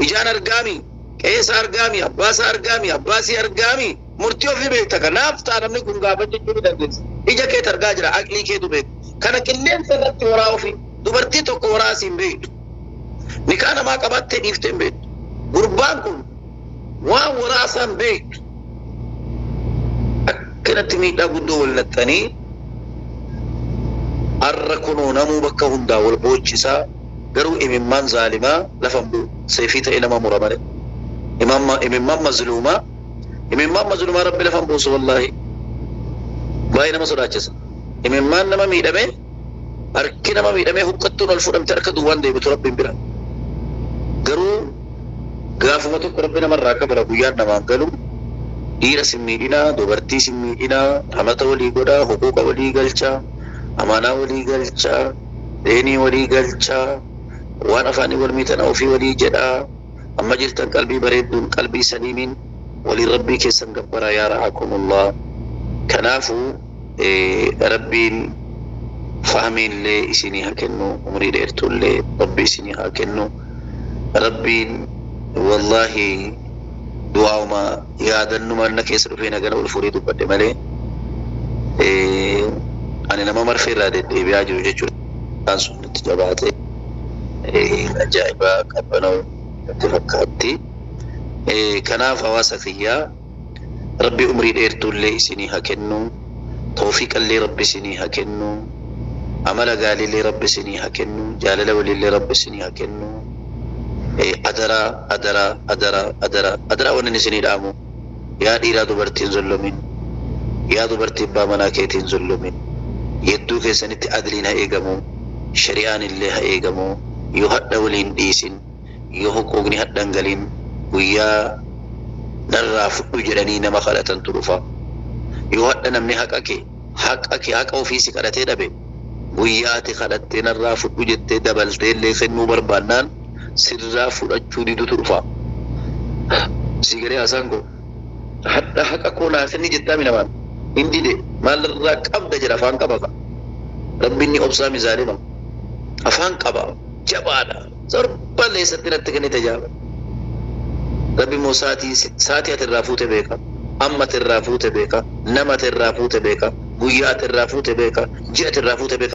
Speaker 7: Ijaan argaami, qe'eessa argaami, abbaasa argaami, abbaasii argaami, murtii ofii beekta. Kanaaf ta'a namni kun gaafa jechuu ni dandeessa. Ija keetu argaa jira, aqlii keetu beekta. Kana qilleensa irratti waraa ofii, dubartii tokko waraa siin beektu. Nikaa namaa qabattee dhiiftee hin beektu. Gurbaan kun waan waraa isaan beektu. Akkanatti miidhaa guddoo wal naqxanii har'a kunoo namuu bakka hundaa wal boochisaa garuu imimmaan zaalimaa lafa hin bu'u. Seefii ta'e nama mura malee. Imimmaan mazluumaa imimmaan mazluumaa rabbi lafa hin buusu wallaahi. Baay'ee nama sodaachisa. Imimmaan nama miidhamee harki nama miidhamee huqqattuun ol fudhamte harka duwwaan deebitu rabbiin bira. Garuu gaafuma tokko rabbi namarraa akka bara guyyaan namaan galu dhiira sin miidhinaa, dubartii sin miidhinaa, hamata walii godhaa, huquuqa walii galchaa, amaanaa walii galchaa, deenii walii galchaa, waan afaanii wal miitan ofii walii jedhaa, amma jirtan qalbii bareedduun qalbii saliimiin waliin rabbii keessan gabbaraa yaa ra'akumullah. Kanaafuu rabbiin fahmiillee isinii haa kennu, umrii dheertuullee rabbi isinii haa kennu. Rabbiin wallaahi du'aa'uma yaadannuma na keessa dhufee nagana ol fuudhee dubbadhe malee ani nama marfee irraa deddeebi'aa jiru jechuudha. Kan sun natti jabaate ajaa'ibaa qabbana'u natti fakkaatti. Kanaaf hawaasa kiyyaa rabbi umrii dheertuullee isinii haa kennu, tawfiiqallee rabbi isinii haa kennu, amala gaariillee rabbi isinii haa kennu, jaalala waliillee rabbi isinii haa kennu. Adaraa adaraa adaraa adaraa adaraa wannan isinii dhaamu yaa dhiiraa dubartiin zollomin, yaa dubartii abbaa manaa keetiin zollomin, yedduu keessanitti adliin haa eegamu, shari'aan illee haa eegamu, yoo hadha waliin dhiisin, yoo huquuqni hadha hin galin, guyyaa narraa fudhu jedhanii nama kadhatantu dhufa. Yoo hadha namni haqa kee haqa kee haqa ofii si kadhatee dhabe guyyaa ati kadhattee narraa fudhu jettee dabaltee illee kennuu barbaannaan sirraa fudhachuu didutu dhufa. Si garee haasaan koo hadha haqa koo naa kenni jettaa mi namaan hin dide maalirraa qabda jedha afaan qaba ka. Rabbiin ni obsaa mizaalima afaan qaba jabaadha torba leessatti natti kennite jaaba. Rabbi immoo saatii saatii ati irraa fuute beeka amma ati irraa fuute beeka nama ati irraa fuute beeka guyyaa ati irraa fuute beeka ji'a ati irraa fuute beeka.